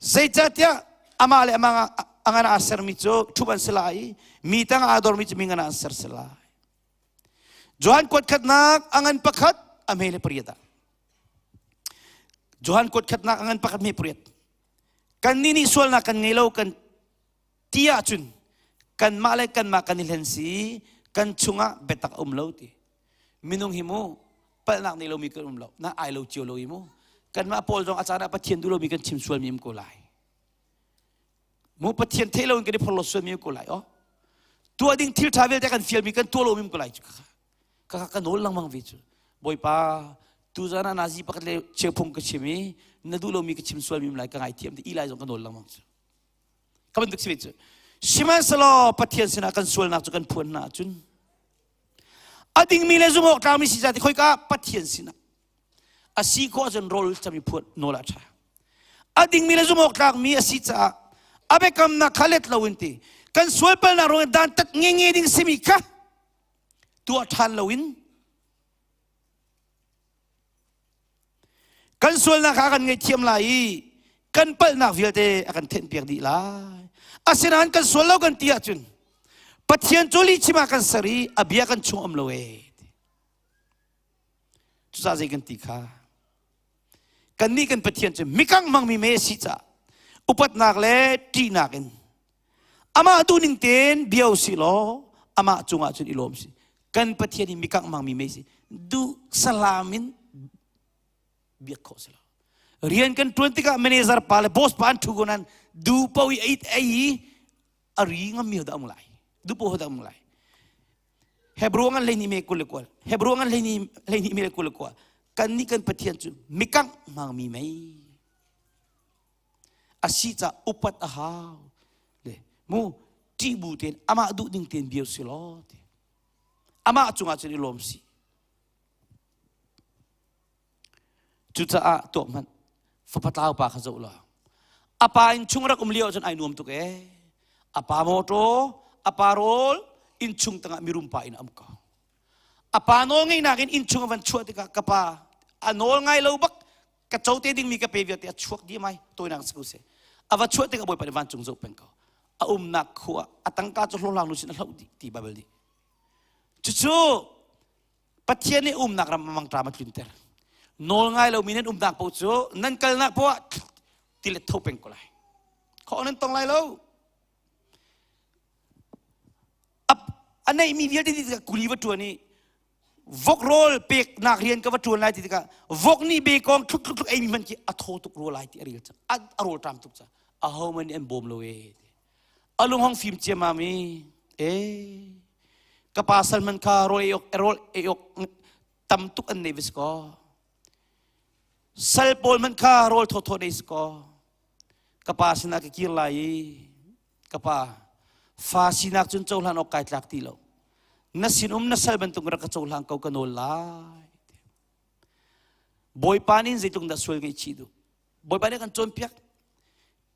Zeicahtiah amah le amah a ngan aa sermi cu ṭhup an si lai i mi tang aa dormi cu mi ngan ah an ser si lai. Johan kuat khatnak a ngan pakhat a hme le pariat ah. Johan kuat khatnak a ngan pakhat me pariat. Kannih nih sualnak kan ngei lo kan ti ahcun kanmah le kanmah kan i hlen si kan chungah biatak a um lo ti. Minung hi mu palhnak nei lomi kan um lo. Na ai lo cio lo i mu. Kanmah pawl zong a caan ah Pathian duh lomi kan chim sualmi um ko lai. Mu Pathian theih loin kan i phorhlawt sualmi um ko lai. Oh. Tuah ding thil ṭha vialte kan fialmi kan tuah lomi um ko lai cu. Ka ka nawl lengmang ve cu. Bawipa tuzan ah nazi pakhat le chephung ka chim i na duh lomi ka chim sualmi um lai ka ngaithiam ti Eli zong ka nawl lengmang cu. Ka bantuk si ve cu. Sihmanhsehlaw Pathian sinah kan sualnak cu kan phuan hna ahcun a dingmi le zumh awk tlakmi si ca ti khoika Pathian sinah a si khawh ahcun rawl cam i phuan nawl ah ṭha. A dingmi le zumh awk tlakmi a si caah a biakamnak kha let loin ti kan sual palnak ruangah dantat ngenge ding simi kha tuah ṭhan loin kan sualnak kha a kan ngaihthiam lai i kan palhnak vialte a kan thenhpiak dih lai. Asinain kan sual lo kan ti ahcun Pathian cu lihchim ah kan ser i a bia kan chung um lo ee. Cucaah zei kan ti kha? Kannih kan Pathian cu mikang hmangmi mei a si caah upatnak le ṭihnak in amah duhning tein bia u sih law amah cungah cun i lawm si. Kan Pathian hi mikang hmangmi mei si. Duh salam in biak khawh si lo. Rian kan ṭuan tikah manager pa le boss pa an ṭhu ko nain duh paoh i ei ei i a ri ngammi ho dah um lai. Duh paoh ho dah um lai. Hebrew ngan 12 me 21 Hebrew ngan 12 me 21 kan nih kan Pathian cu mikangh hmangmi mei a si ca upat a hau le mu ṭih bu tein amah duh ding tein bia si law ti amah cungah cun i lawm si Cucaah tuak hmanh fapa tlau pa kha zoh law a pa inn chung rak um lio ahcun ai nuam tuk ee. A pa mawṭaw, a pa rawl, inn chung tangah mirum pa in a um ko. A pa nawl ngeihnak in inn chung a van chuah tikah ka pa a nawl ngai lo bak ka co te dingmi ka pe vialte a chuak dih mai tawinak si ko seh. A va chuah tikah Bawipa nih vancung zoh peng ko. A umnak khua a tangka cu hlawhhlang nu sin a hloh dih ti Baibal nih. Cucu Pathian nih umnak ram mangṭam a tlunter. Nawl ngai lomi nan umnak paoh cu nan kalnak paoh ah tilet tho peng ko lai. Khawh nan tong lai lo. A neihmi vialte ti tikah kuli va ṭuan i vok rawl peknak rian ka va ṭuan lai ti tikah vok nih bekawng thluk thluk thluk eimi hmanh khi a thaw tuk rua lai ti a rel cang. A rawl ṭam tuk ca. Aho man nih an bawm lo ee. A lung hong fim ciammam i ee ka pa sal man kha rawl ei awk rawl ei awk tam tuk an nei ve si kaw sal pawl man kha rawl thawthaw nei si kaw ka pa sinah ka kir lai i ka pa fa sinak cun cohlan awk kai tlak ti lo na sinum na sal bantuk rak ka cohlang ko ka nawl lai Bawipa nih zeitluk dah sual ngaihchih duh Bawipa nih kan cawnpiak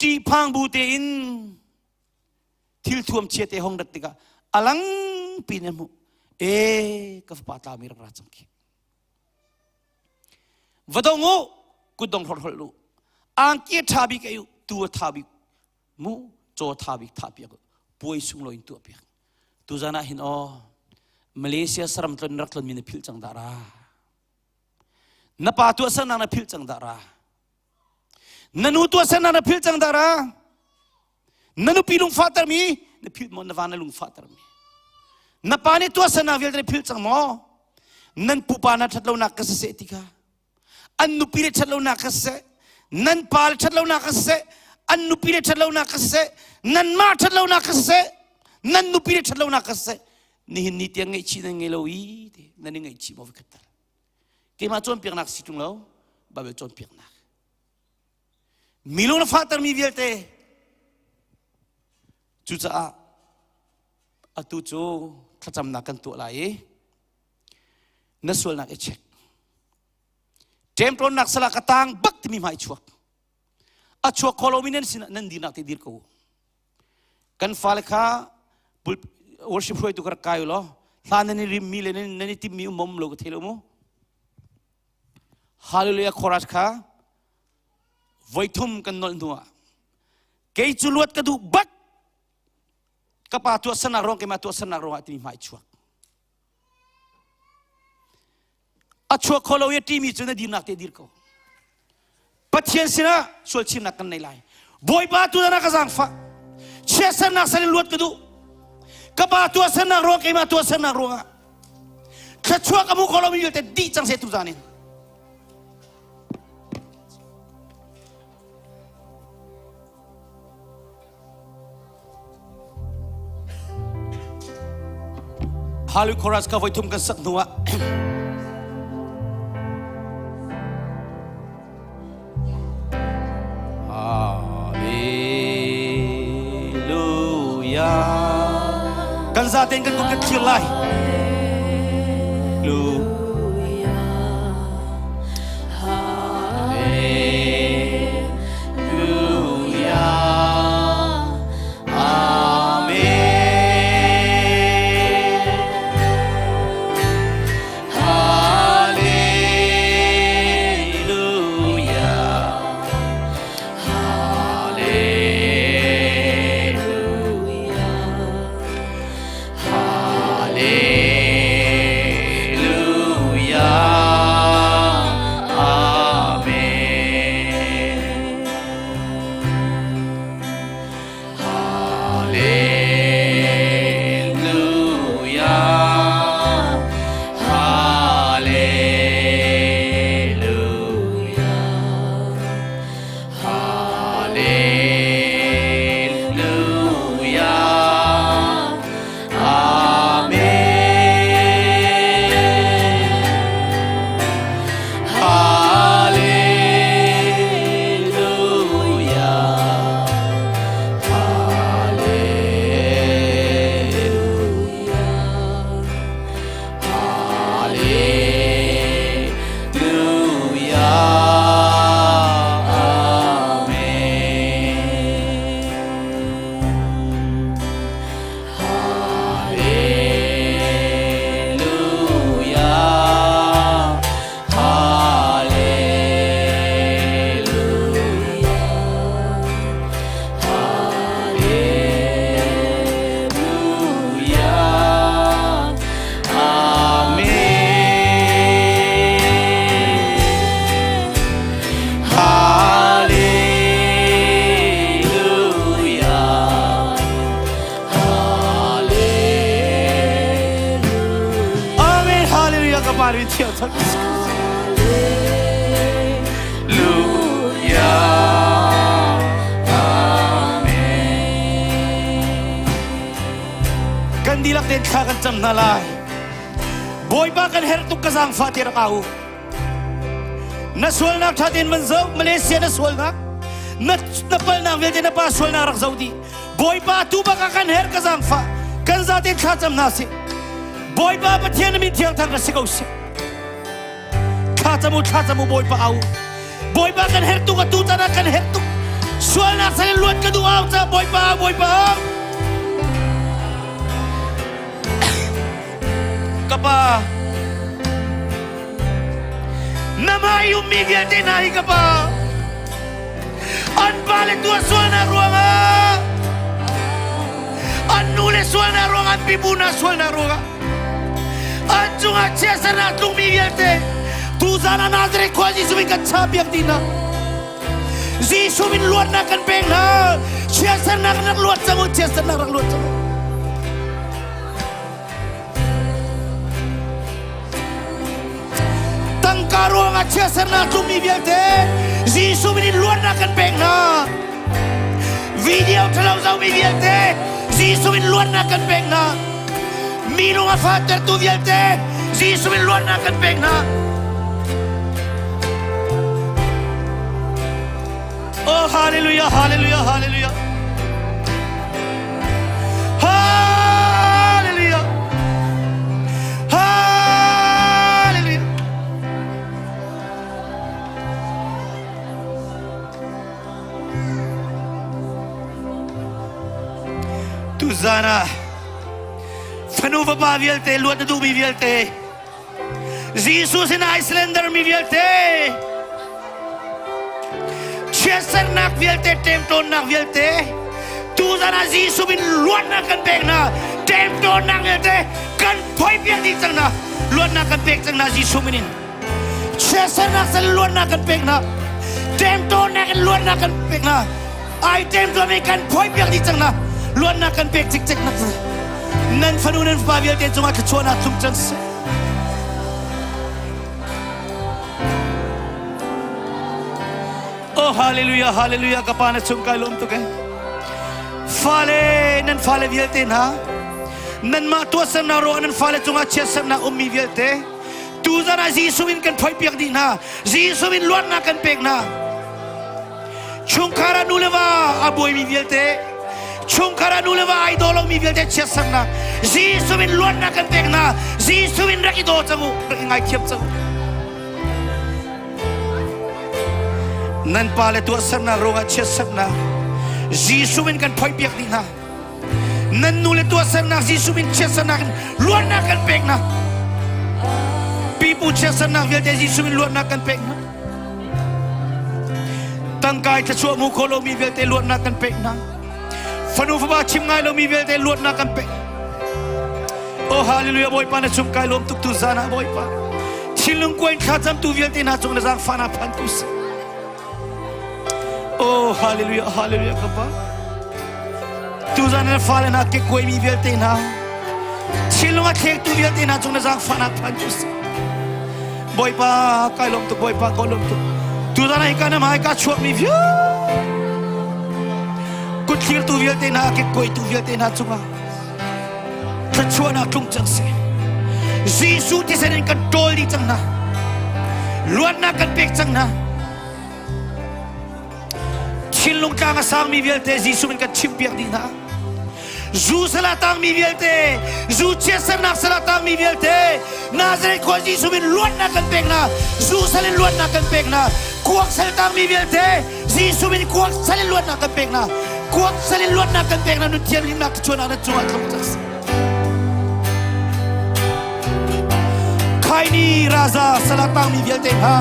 ṭihphang bu tein thil thuam chia te hong rat tikah a lang pi in hmuh e ka fapa tlaumi rak ra cang khi va dong u kutdong hlorh hlorh lu angki ṭha bik ei u tu a tha bik mu caw tha bik tha piak puai sunglawi in tuah piak tuzan ah hin aw Malaysia saram tlon rak tlon mi na philh cang dah ra Na pa tuahsernak na philh cang dah ra. Na nu tuahsernak na philh cang dah ra. Na nupi lungfahtermi na philh maw? Na va na lungfahtermi. Na pa nih tuahsernak vialte na philh cang maw? Nan pupa na ṭhatlonak ka siseh ti kha. An nupi le ṭhatlonak ka siseh. Nan pa le ṭhatlonak ka siseh. An nupi le ṭhatlonak ka siseh. Nanmah ṭhatlonak ka siseh. Nan nupi le ṭhatlonak ka siseh. Nihin ni tiang ngaihchih nan ngei lo i ti nan i ngaihchih maw vikhat tal. Keimah cawnpiaknak si ṭung lo, Baibal cawnpiaknak. Mi lung na fahtermi vialte cucaah atu cu thlacamnak kan tuah lai i na sualnak i check. Ṭemṭawnnak salah ka tang bak timi hmai chuak. A chuak kho lomi nan sinah nan dirnak te dir ko u. Kan fale kha worship hruaitu ka rak kai u law hla nan i rimmi le nan i timmi um um lo ka thei lo mu. Hallelujah chorus kha voithum kan nolh hnu ah kei cu luat ka duh bak ka pa tuahsernak ruang keimah tuahsernak ruangah timi hmai chuak. A chuak kho lo i a ṭimi cu na dirnak te dir ko. Pathian sinah sual chimnak kan nei lai. Bawipa tu na ka zaangfah. Chiatsernak sal in luat ka duh. Ka pa tuahsernak ruang keimah tuahsernak ruangah thluachuah ka hmu kho lomi vialte dih cang seh tuzan in. Hallelujah chorus ka voi thum kan sak hnu ah Hallelujah kan zaten kan kut kan thlir lai Lu Kan dihlak tein thla kan cam hna lai. Bawipa kan herh tuk ka zaangfah ti rak au. Na sualnak ṭha tein van zoh, Malaysia na sualnak, na, na palnak vialte na pa sualnak rak zoh dih. Bawipa tu bak ah kan herh ka zaangfah. Kan zatein thla cam hna sih. Bawipa Pathian na min thiang thang ka si ko sih. Thla cam u, thla cam u Bawipa au. Bawipa kan herh tuk atu tan ah kan herh tuk. Sualnak sal in luat ka duh au ca Bawipa au, Bawipa au. Ka pa na mah i ummi vialte hna hi ka pa an pa le tuah sualnak ruangah an nu le sualnak ruangah an pipu hna sualnak ruangah an cungah chiatsernak tlungmi vialte tuzan ah Nazareth khua Jesuh in kan chahpiak ti hna Jesuh min luatnak kan pek hna chiatsernak rak luat cang u chiatsernak rak luat cang u Tangka ruangah chiatsernak tlungmi vialte Jesuh min in luatnak kan pek hna. Video ṭhalo zohmi vialte Jesuh min luatnak kan pek hna. Mi lung a fahtertu vialte Jesuh min luatnak kan pek hna. Oh hallelujah hallelujah hallelujah Hallelujah Hallelujah Tuzan ah fanu vapa vialte luat na duhmi vialte Jesuh sinah Icelander mi vialte chiatsernak vialte ṭemṭawnnak vialte tuzan ah Jesuh min luatnak kan pek hna ṭemṭawnnak vialte kan phoipiak dih cang hna luatnak kan pek cang hna Jesuh min in chiatsernak sal luatnak kan pek hna. Ṭemṭawnnak in luatnak kan pek hna. Ai ṭemṭawmi kan phoipiak dih cang hna. Luatnak kan pek cikcek hna. Nan fanu nan fapa vialte cungah thluachuahnak tlung cang seh. Oh hallelujah hallelujah ka pa na chung kai lawm tuk eh. Fale nan fale vialte hna nanmah tuahsernak ruah nan fale cungah chiatsernak ummi vialte tuzan ah Jesuh in kan phoipiak dih hna Jesuh in luatnak kan pek hna chungkhar ah nu le va a buaimi vialte chungkhar ah nu le va ai daw lomi vialte chiatsernak Jesuh in luatnak kan pek hna Jesuh in rak i daw cang u rak i ngaithiam cang u Nan pa le tuahsernak ruangah chiatsernak Jesuh in kan phoihpiak dih hna. Nan nu le tuahsernak Jesuh in chiatsernak in luatnak kan pek hna. Pipu chiatsernak vialte Jesuh in luatnak kan pek hna. Tangkai thluachuah mu kho lomi vialte luatnak kan pek hna. Fanu fapa chim ngai lomi vialte luatnak kan pek. Oh hallelujah Bawipa na cung kai lawm tuk tu zan ah Bawipa. Thinlung kuain thlacam tu vialte hna cung na zaangfahnak phan ko seh. Oh hallelujah hallelujah ka pa. Tu zan na fale hna ke kuaimi vialte hna thinlung a thlek tu vialte hna cung na zaangfahnak phan ko seh. Bawipa kai lawm tuk Bawipa ka lawm tuk. Tu zan ah hika na hmai ka chuakmi vialte kutthlir tu vialte hna ke kuaitu vialte hna cungah thluachuahnak tlung cang seh. Jesuh thisen in kan ṭawl dih cang hna. Luatnak kan pek cang hna. Thinlung tlang a sangmi vialte Jesuh in kan chimpiak dih hna. Zu sal ah tangmi vialte, zu chiatsernak sal ah tangmi vialte, Nazareth khua Jesuh in luatnak kan pek hna. Zu sal in luatnak kan pek hna. Kuak sal tangmi vialte, Jesuh min kuak sal in luatnak kan pek hna. Kuak sal in luatnak kan pek hna. Nun thianghlimnak chuanak na cungah tlung cang seh. Khaini raza salatang mi vialte hna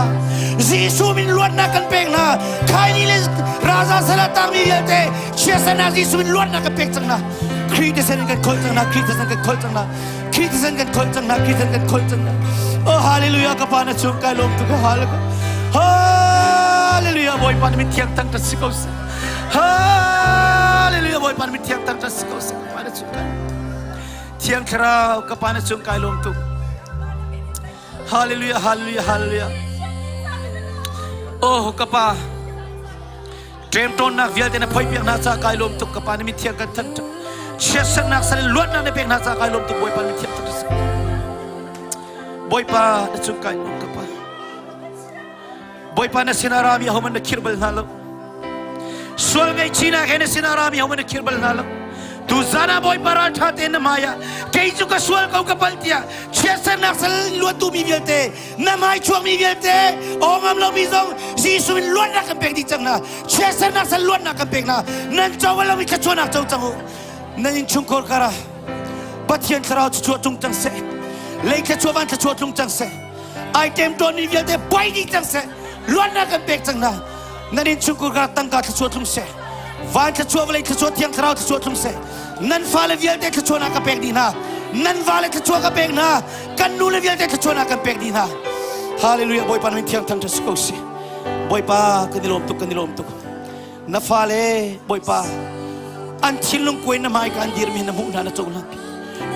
Jesuh min luatnak kan pek hna. Khaini le raza salatang mi vialte chiasana Jesuh min luatnak kan pek cang hna. Khrih thisen kan kholh cang hna. Khrih thisen kan kholh cang hna. Khrih thisen kan kholh cang hna. Khrih thisen kan kholh cang hna. Oh hallelujah ka pa na chung kai lawm tuk hallelujah. Hallelujah Bawipa na min thiang thang ta si ko seh. Hallelujah Bawipa na min thiang thang ta si ko seh. Ka pa na chung kai. Thiang Thlarau ka pa na chung kai lawm tuk. Hallelujah hallelujah hallelujah. Oh ka pa Ṭemṭawnnak vialte na phoihpiak hna caah kai lawm tuk ka pa na mithiang kan thanh chiatsernak sal in luatnak na pek hna caah kai lawm tuk Bawipa na mithiang tak si Bawipa na cung kai lawm ka pa Bawipa na sin arami ahohmanh na khirh bal hna lo sual ngaihchihnak he na sin arami ahohmanh na khirh bal hna lo tu zan ah Bawipa ralṭha tein na hmai ah kei cu ka sual ko ka palh tiah chiatsernak sal luattu mi vialte Na hmai chuakmi vialte aw ngam lomi zong Jesuh in luatnak kan pek dih cang hna. Chiatsernak sal luatnak kan pek hna. Nan co lomi thluachuahnak co cang u. Nan innchungkhar kar ah Pathian thlarau thluachuah tlung cang seh. Lei thluachuah van thluachuah tlung cang seh. Ai temtawnmi vialte boi dih cang seh. Luatnak kan pek cang hna. Nan innchungkhar kar ah tangka thluachuah tlung seh. Van thluachuah vawlei thluachuah thiang thlarau thluachuah tlung seh. Nan fale vialte thluachuahnak ka pek dih hna. Nan vale thluachuah ka pek hna. Kan nu le vialte thluachuahnak kan pek dih hna. Hallelujah Bawipa na min thiang thang si ko si. Bawipa kan i lawm tuk kan i lawm tuk. Na fale Bawipa an thinlung kuai na hmai ka an dirmi na hmuh hna na cohlan.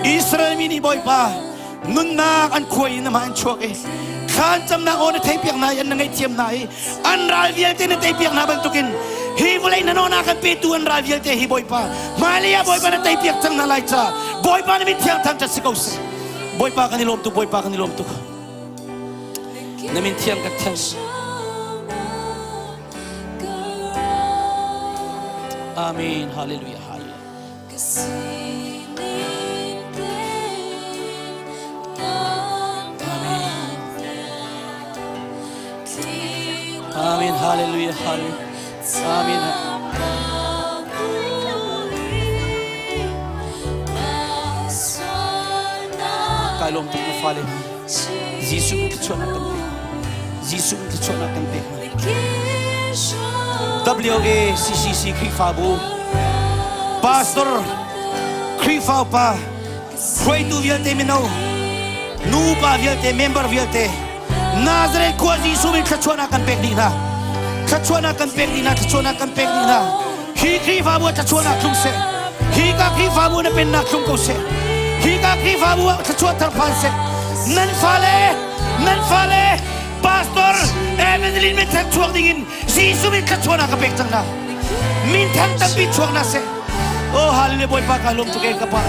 Israel mi nih Bawipa nunnak an khuai in na hmai an chuak i thlan camnak aw na theipiak hna i an na ngaihthiam hna i an ral vialte na teipiak hna bantukin hi vawlei na nawnak kan petu an ral vialte hi Bawipa hmailei ah Bawipa na teipiak cang hna lai ca Bawipa na min thiang thang si ko seh Bawipa kan i lawm tuk Bawipa kan i lawm tuk na min thiang kan thiang Amen Hallelujah Hallelujah Amen. Hallelujah. Hallelujah. Amen. Kai lawm tuk na fale hna. Jesuh in thluachuahnak kan pek. Jesuh in thluachuahnak kan pek hna. WACCC Khrihfabu Pastor Khrihfa upa hruaitu vialte mino nupa vialte member vialte Nazareth khua Jesuh min thluachuahnak kan pek dih hna. Thluachuahnak kan pek dih hna, thluachuahnak kan pek dih hna. Hi Khrihfabu ah thluachuahnak tlung seh. Hi ka Khrihfabu na pennak tlung ko seh. Hi ka Khrihfabu ah thluachuah thar phan seh. Nan fale, nan fale, pastor Evangeline min thang chuak ding in Jesuh min thluachuahnak ka pek cang hna. Min thang tampi chuak na seh. Oh hallelujah Bawipa ka lawm tuk e ka pa.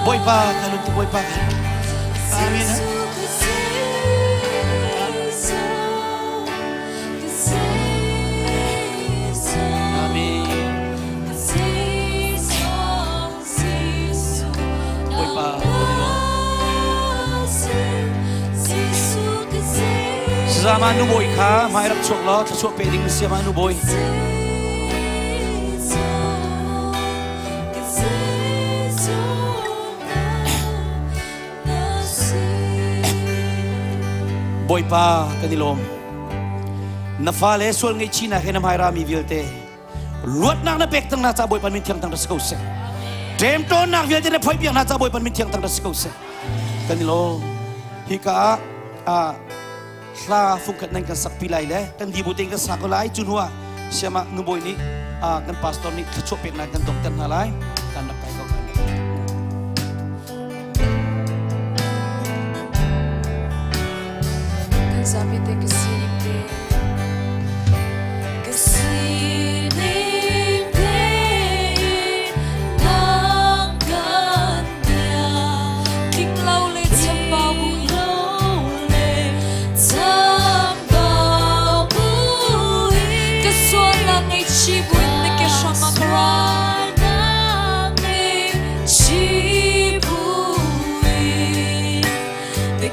Bawipa ka lawm tuk Bawipa ka. Amen. Amen. Bawipa Sazama nu bawi kha hmai rak chuak law thluachuah pe ding na si ama nu bawi. Bawipa kan i lawm. Na fale sual ngaihchihnak he na hmai rami vialte luatnak na pek cang hna ca Bawipa min thiang thang ra si ko seh. Ṭemṭawnnak vialte na phoih piak hna ca Bawipa min thiang thang ra si ko seh. Kan i lawm. Hika ah ah hla fungkhat nan kan sakpi lai le kan dibu tein kan sa ko lai. Cu hnu ah siamah nubawi nih kan pastor nih thluachuah peknak kan dongter hna lai. Kan rak kai ko. Kan zapi te ka sining te ka sining te nang kan bia tling lo le chambau bu lo le chambau bu ka sual la ngei chi buin na ke hram ah ka ra chi buin the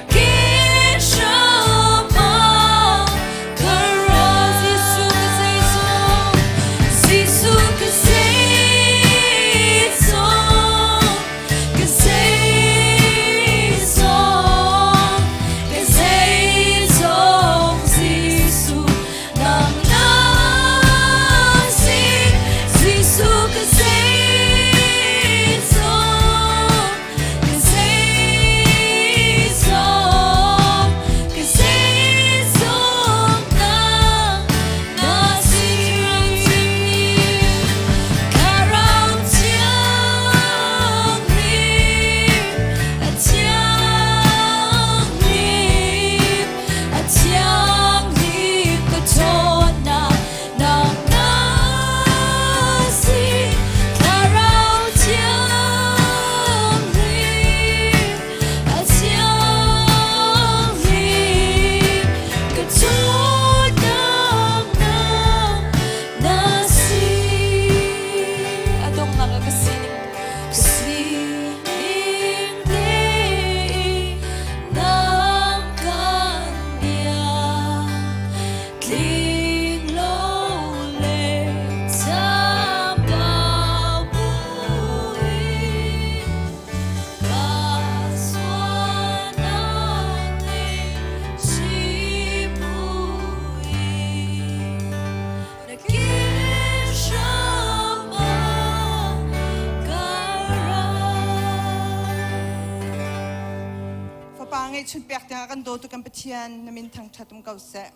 Fapa ngeihchun pek tiangah kan dawtu kan Pathian na min thangṭhat um ko seh.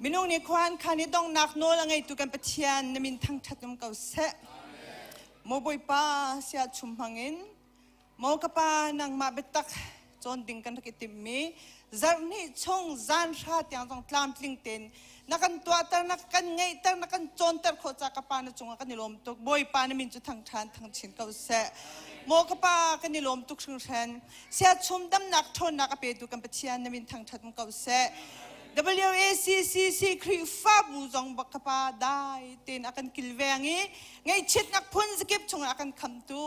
Minung nih khuan khan i donghnak nawl a ngeitu kan Pathian na min thangṭhat um ko seh. Maw Bawipa sia chum hmangin maw ka pa nangmah biatak cawn ding kan rak i timhmi zarh hnih chung zan hra tiang zong tlamtling tein na kan tuahter na kan ngeihter na kan cawnter khawh ca ka pa na cungah kan i lawm tuk Bawipa na min cu thangṭhan thangchin ko seh maw ka pa kan i lawm tuk hringhran siachum damnak ṭhawnnak a petu kan Pathian na min thangṭhat ko seh WACCC Khrihfabu zong bak ka pa dai tein a kan kilveng i ngaihchiatnak phun zakip chungah a kan khamtu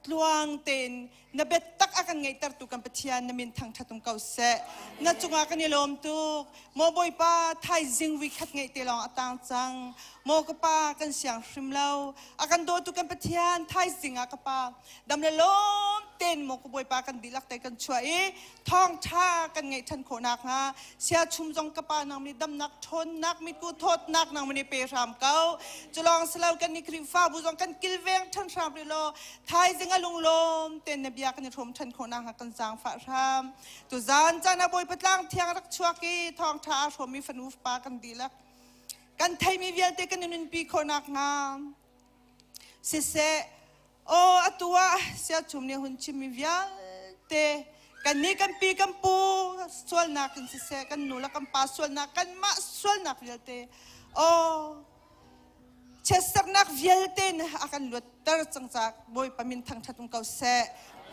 tluang tein na biatak a kan ngeihtertu kan Pathian na min thangṭhat um ko seh. Na cungah kan i lawm tuk. Maw Bawipa, thaizing vuikhat ngeih te lawng a tang cang. Maw ka pa, kan siang hrim lo. A kan dawtu kan Pathian, thaizing ah ka pa, dam le lawm tein maw ka Bawipa kan dihlak te kan chuah i thawngṭha kan ngeih ṭhan khawh nakhnga siachum zong ka pa nang nih damnak ṭhawnnak mitku thawtnak nang nih pe hram ko. Culawng silo kan ni Khrihfabu zong kan kilveng ṭhan hram rih law Thaizing a lunglawm ten na bia kan i hrawm ṭhan khawh nakhnga kan zaangfah hram. Tuzaan caan ah Bawipa tlang thiang rak chuak i thawngṭha aa hrawmmi fanu fapa kan dihlak. Kan theimi vialte kan i nunpi khawh nakhnga siseh, aw atu ah siachum nih hun chimmi vialte kannih kan pi kan pu sualnak in siseh, kan nu le kan pa sualnak, kanmah sualnak vialte, aw chiatsernak vialte in a kan luatter cang caah Bawipa min thangṭhat um ko seh.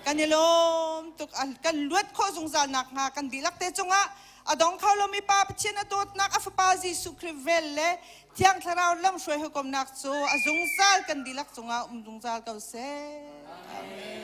Kan i lawm tuk. Kan luat khawh zungzal nakhnga kan dihlak te cungah a dong kho lomi Pa Pathian a dawtnak, a Fapa Jesuh Khrih vel le Thiang Thlarau lamhruai hawikomnak cu a zungzal kan dihlak cungah um zungzal ko seh. Amen.